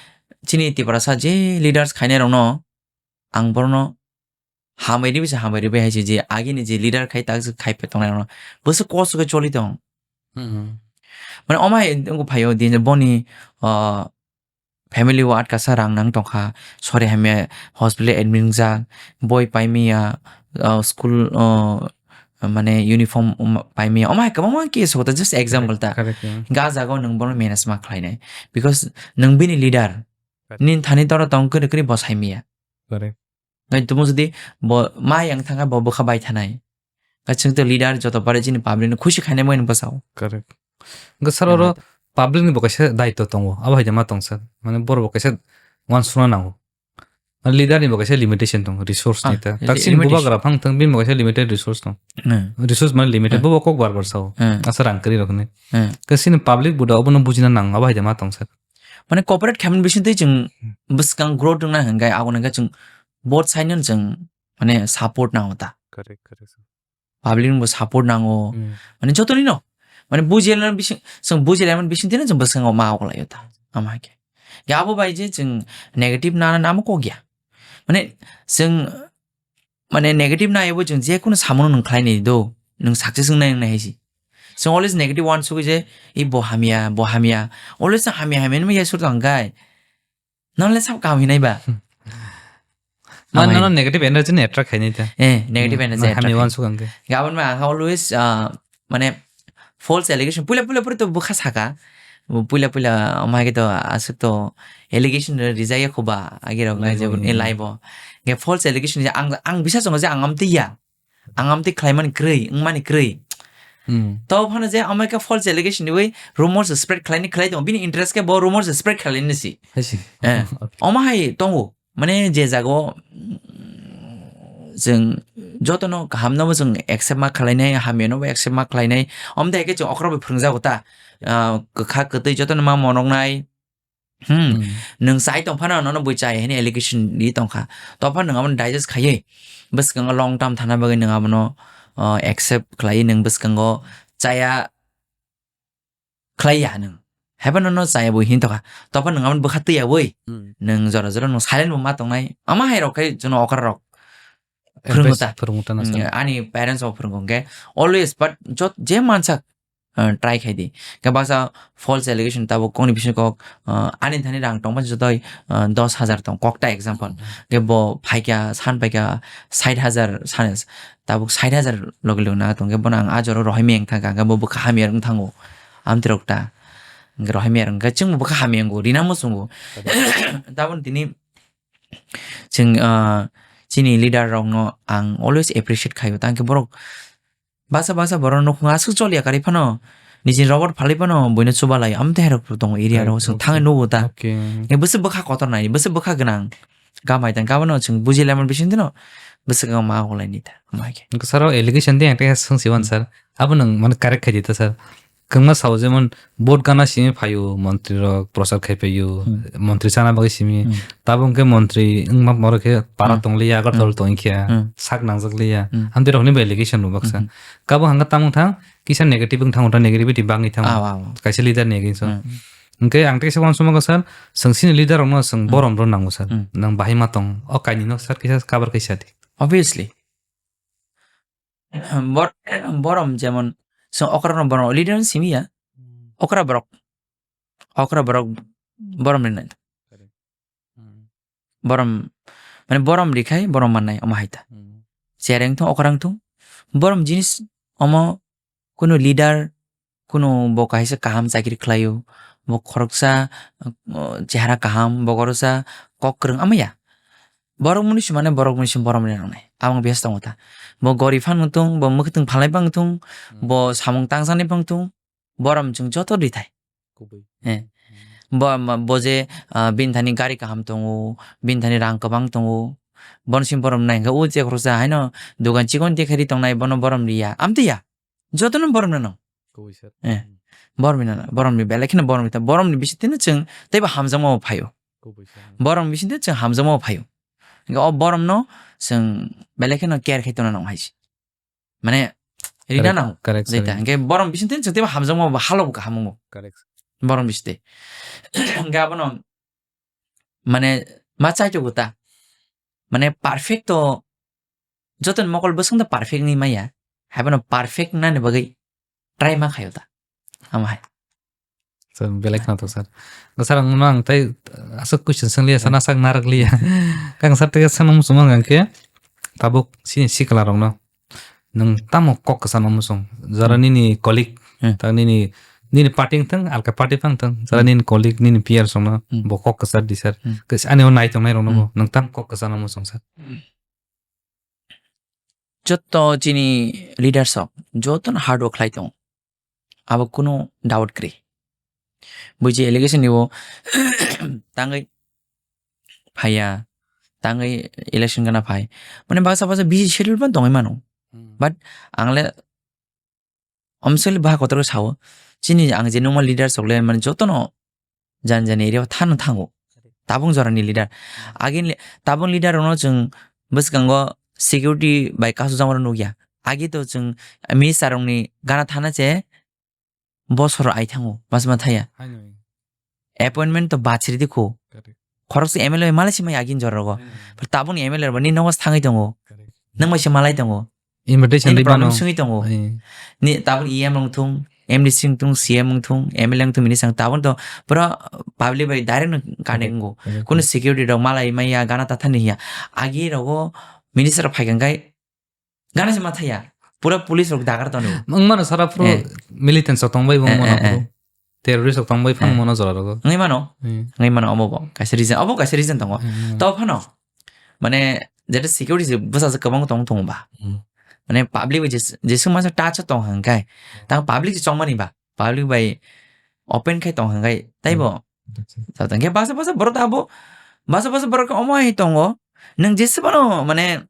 chini Tiprasa je leaders khainai rokno ang borokno hambai ribi se hambai ribi hai se je agini je leader khai tak se khai pe tongnai rokno bwswk kosto khe choli tong. Hmm. Mane omai wngkha phaio din boni, ah, family o atkasa rang nang tongkha, sori hamya hospital admit wngjak, boi paimaya, ah, school, ah, mane uniform, um, paimaya, omai kwbangma case hota, just example ta. Correct, yeah. Ga jaga o nwng bono manage ma khlainai, because nwng bini leader, Correct. Nini thani toro tong kwrwi kwrwi bo saimaya. Correct. Nai tumo jodi bo ma yang thangkha bo bwkha bai thanai. Kachwng to leader joto pare chini public no khusi khainai mani bwsao. Correct. Hwnkhe sir oro Nangkha. Public ni bo kaisa daityo tongo. Abo hai ma tong sir. Mane borok bo kaisa uansukna nango. Mane leader ni bo kaisa limitation tongo, resource ni Ah, ta. li-, Tak chini limitation. Bubagra phang thang bini bo kaisa limited resource tong. Hmm. Resource mane limited Hmm. bo kok bar bar sao. Hmm. Asa rang kwrwi rok ni. Hmm. Khe chini public bo da obono bujina nango. Abo hai ma tong sir. Mane cooperate khaimani bisingtwi chwng Hmm. bwskang growth wngna hwnkhe aboni hwnkhe chwng both side no chwng mane support nango ta. Correct, correct, sir. Public ni bo support nango. Hmm. Mane jotoni no. Mane bujilaimani bising, chwng bujilaimani bisingtwi no chwng bwskango ma oklaio ta. Ama hai khe. Ya abo bai je chwng negative nana namo kok ya. Mane chwng Mane negative naiwi chwng je kunu samungo nwng khlai nai do, nwng success wngnai wngnai hai se. Chwng always negative uansugwi je, "I bo hamya, bo hamya." Always chwng hamya hamya hinwi ya sur tong khe. Nonle sab kaham hinai ba? Man Hamya nono hin- negative energy ni attract khainai ta. Eh, negative Hmm, energy man attract hamya khai. Uansuk ang khe. Gabon ma ang always, ah, mane false allegation, puila puila puri to bwkha saka. Puila puila omo hai khe to aswk to allegation rijak ya khuba agi rok Live je o, e hmm. Live o. Ge false allegation je ang, ang bisa chongo je ang amtwi ya. Ang amtwi khlai mani kwrwi, wng mani kwrwi. Hmm. To phano je omo hai khe false allegation ni wi rumors spread khlai ni khlai tongo. Bini interest khe bo rumors spread khlai ni si. Hai si. Eh, Okay. Omo hai tongo. Mane je jago, mm, chwng jotono kahamno bo chwng accept ma khlainai, hamyano bo accept ma khlainai. Omo de khe chwng okra bai phwrwngjago ta. Ah, kwkha kwtwi jotono ma monoknai. Hmm. Hmm. Nwng chai tong phano nono bui chai hwnwi allegation ri tongkha. To phano nwng abono digest khaiwi bwskango long term thana bagwi nwng abono, ah, accept khlaiwi nwng bwskango chaya khlai ya nwng. Haiphano no chaya bo hin tokha. Tokha nwng aboni bwkha twi ya wi. Hmm. Nwng jora jora nwng silent bo ma tongnai. Ama hai rok khai jono okra rok. Phwrwngo ta. Advice phwrwngo ta na sa. Hmm, ani parents rok phwrwngo hwnkhe always but jot je mansa, uh, try khai di. Khe baksa false allegation tabuk kokni bisingo kok, uh, ani thani rang tongma jotoi, uh, dos hajar tong kokta example. Hmm. Khe bo phaikha san phaikha sait hajar san tabuk sait hajar logi logi na tongkhe bono ang ah jora rohai miyang thangkha, hwnkhe bo bwkha hamya wng thango. Amtwi rok ta. Hwnkhe rohai miyang wngkha, chwngbo bwkha hamya wngo, rina muchungo. Tabuk tini chwng, ah, chini leader rokno ang always appreciate khaio. Tangkhe borok basa basa borok nukhung aswk choliya karwi phano, nijini robot phalwi phano buino chubalai. Amtwi hai rok tongo area rok, chwng thangwi nugo ta. Okay. Bwswk bwkha kotor nai, bwswk bwkha gwnang. Gamai tang gabano chwng bujilaimani bisingtwino bwswk ma okolai ni ta, ma khe. Sir, o allegation de ang tei swng si wan, hmm, sir. Abo nwng mane correct khai di ta, sir. Kwbangma sao jemon vote gana simi phaio, montri rok prochar khai phaio, hmm, montri chana bagwi simi. Hmm. Tabuk hwnkhe montri wngma borok khe para, hmm, tongliya, Agartala, hmm, tongkha, hmm, sak nangjak liya. Hmm. Amtwi rokni bo allegation bo baksa. Hmm. Kabo hwnkhe tamung thang kisa negative wng thango ta, negativity bangwi thango. Ah, ah, ah. Kaisa leader ni against o. Hmm. Hwnkhe ang teisa uansukma khe sir, chwng chini leader rokno chwng, hmm, borom rw nango sir. Hmm. Nwng bahai ma tong, o kainwi no sir kisa cover khe sa di. Obviously. Bor-, borom jemon chwng okra no borom leader no simi ya. Hmm. Okra borok. Okra borok borom ni nai. Correct. Hmm. Borom, mane borom rikhai borom mannai omo hai ta. Hmm. Chereng thung okra wng thung. Borom jinis omo kunu leader, kunu bo kaisa kaham chakri khlaio, bo khoroksa, uh, chehara kaham, bo khoroksa kok kwrwng, ama ya. Borok mwnwi se mane borok mwnwi se borom rina nangnai. Abang bias tongo ta. Bo gori phan wngthung, bo mwkhwtwng phalnai bang wngthung, Hmm. bo samung tangjaknai bang wngthung, borom chwng joto rithai. Kubui. Eh. Hmm. Bo, ma, bo je, ah, bini thani gari kaham tongo, bini thani rang kwbang tongo, bono se borom nai hwnkhe o je khoroksa haino dogan chikon tikhe ri tongnai bono borom riya. Amtwi ya. Jotono borom rino. Kubui sir. Eh. Hmm. Borom rino, borom ni belai kheno borom rita. Borom ni bisingtwi no chwng teibo hamjakma bo phaio. Kubui sir. Borom ni bisingtwi chwng hamjakma bo phaio. Hwnkhe o borom no chwng belai kheno care khai tongna nango hai se. Mane, rina Correct, nango. correct, Jeta, sir. Hwnkhe borom bisingtwi chwng teibo hamjakma bo halo bo kaham wngo. Correct. Borom bisingtwi. Hwnkhe abono, mane, ma chai to ta. Mane, perfect to, joto ni mokol bwswng to perfect ni maya. Haibono perfect nani bagwi try ma khayo ta. Ama hai. Sir, belai khna to, sir. Sir, ang no ang tai aswk question swng liya, sir, Hmm. na sak narak liya. Kang sir, tei sir, nang muchung ang khe tabuk sini sikla rok no. Nwng tamo kok kwchano muchung. Jara Hmm. nini colleague, Hmm. ta nini, nini party wngthang, alka party phang thang. Jara Hmm. nini colleague, nini peers rok no, Hmm. bo kok kwchar di, sir. Hmm. Kis ani o nai tongnai rok no bo. Hmm. Nwng tamo kok kwchano muchung, sir. Hmm. Jotto chini leaders rok, jotono hard work khlai tongo. Abo kunu doubt kwrwi. Buji allegation ni bo tangwi phaiya, tangwi election gana phai. Mane baksa baksa busy schedule ban tongwi mano. Hmm. But ang le Omswk le baha kotor khe sao, chini ang je nukma leaders rok le mane jotono jani jani area o thano thango. Tabung jorani leader. Agini le-, tabung leader rokno chwng bwskango security bai kasujak rok nukya. Agi to chwng minister rokni gana thana se bosor ai thango, mas ma thaya. Haino. Appointment to bachiri di kho. Correct. Khoroksa M L A bai malai si mai agini jora rogo. Hmm. Tabukni M L A rok ni nogo thangwi tongo. Correct. Nwng bai se malai tongo. Invitation Nini ri problem mano. Sungwi tongo. Ai. Ni tabuk E M wngthung, M D C wngthung, C M wngthung, M L A wngthung, minister wngthung, tabuk to pura public bai direct no connect Correct. Wngo. Correct. Kuno security rok malai maya gana tathani hiya. Agi rogo minister phai kangkai Gana se ma thaya. Pura police rok dagar tono. Wng mano sara phuru Eh. Militants rok tongbai bo Eh, wng mano eh, eh. Phuru. Terrorist rok tongbai phang Eh. Mano jora rogo. Wngwi mano. Eh. Wngwi mano obo bo. Kaisa reason. Obo kaisa reason tongo. Eh, wng mano. To phano. Mane, jeta security se bwsa se kwbang tong tongo ba. Hmm. Mane, public bai jes-, jesuk masa touch o tong hwnkhe. Tang public se chongmani ba. Public bai open khai tong hwnkhe. Taibo. Hmm. Acha. Sa tang khe basa basa borok ta abo. Basa basa borok omo hai tongo. Nwng jesuk mano, mane,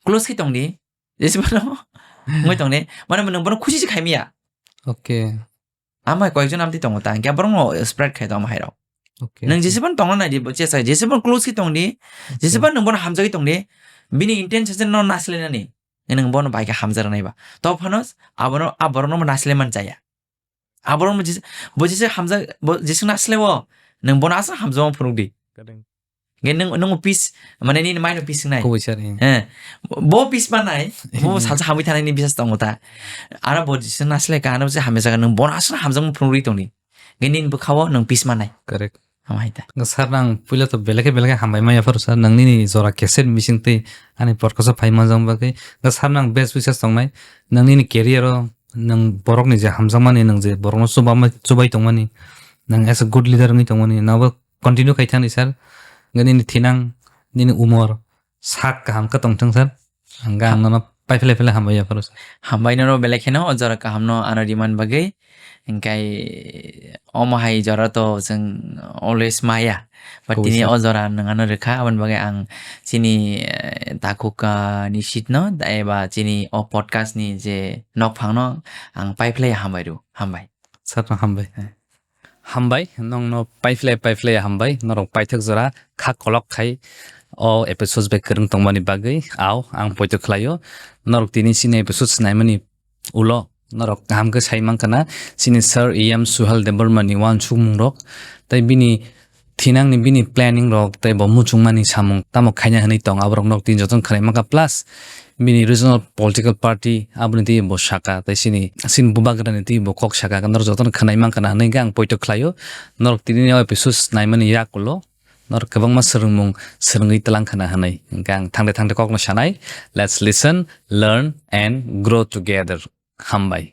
close khe tong di. Jesi mano wngwi tong di. Mane nwng bono khusi se khai maya. Okay. Ama koyekjon amtwi tongo ta. Hwnkhe borokno spread khai tong ama hai rok. Okay, nwng okay. Jesi bono tongna nai di, bo chesa, jesi bono close khe tong di. Okay. Jesi bono nwng bono hamjagwi tong di. Bini intention se no nasilai nani. Nwng bono bai khe hamjak nai ba. To phano abono, a borokno bo nasilai man chaya. Aborok bo jis-, bo jesa hamjak, bo jesa nasilai o, nwng bono aswk hamjakma phunuk di. Kadang. Ge nwng, nwng peace, mane nini mind o peace wngnai. Kubui sir, eh. Eh, bo peace manai, bo Eh. Salsa hamwi thanai ni bisas tongo ta. Ano bo jesa nasilai ka, ano bo hamya jaga nwng bono aswk hamjakma phunuk ri tongdi. Ge nini bwkha o nwng peace manai. Correct. Hamai ta. Sir, nang puila to belai khe belai khe hambai maya phuru sir, nang nini jora cassette bising twi ani podcast o phai manjak bagwi. Sir, nang best wishes tongnai, nang nini career o nang borok ni je hamjakmani, nang je borok no chuba-, chubai tongmani, nang as a good leader wngwi tongmani, nabo continue khai thani sir. Nini thinang, nini umor, sak kaham khe tongthung sir. Ang ga ang nono pai phele phele hambai ya phuru sir. Hambai nono belai kheno o jora kaham no ano riman bagwi. Hingkai omo hai jora to chwng always maya. But tini o jora nwng ano rwkha, aboni bagwi ang chini, eh, takhuk, ah, ni seat no, eba chini o podcast ni je nokphang no ang pai phele hambai rw, hambai. Sir no hambai. Eh. Hambai, nongno paiphlai, paiphlai hambai, norok paithak jora kha kolok khai o episodes bai kwrwng tongmani bagwi, au, ang poito khlaio. Norok tini chini episodes naimani ulo, norok kaham khe sai mankha na, chini Sir E M Suhel Debbarma ni uansukmung rok, tei bini thinangni bini planning rok, tei bo muchungmani samung tamo khaina hwnwi tong, aborok norok tini jotono khwnai mankha, plus bini regional political party aboni twi bo saka, tei chini, chini bubagrani twi bo kok saka, norok jotono khwnai mankha na hwnwi khe ang poito khlaio. Norok tini o episodes naimani yakulo norok kwbangma swrwngmung swrwngwi twlang khna hwnwi hwnkhe ang thangde thangde kokno sanai, let's listen, learn and grow together. Hambai.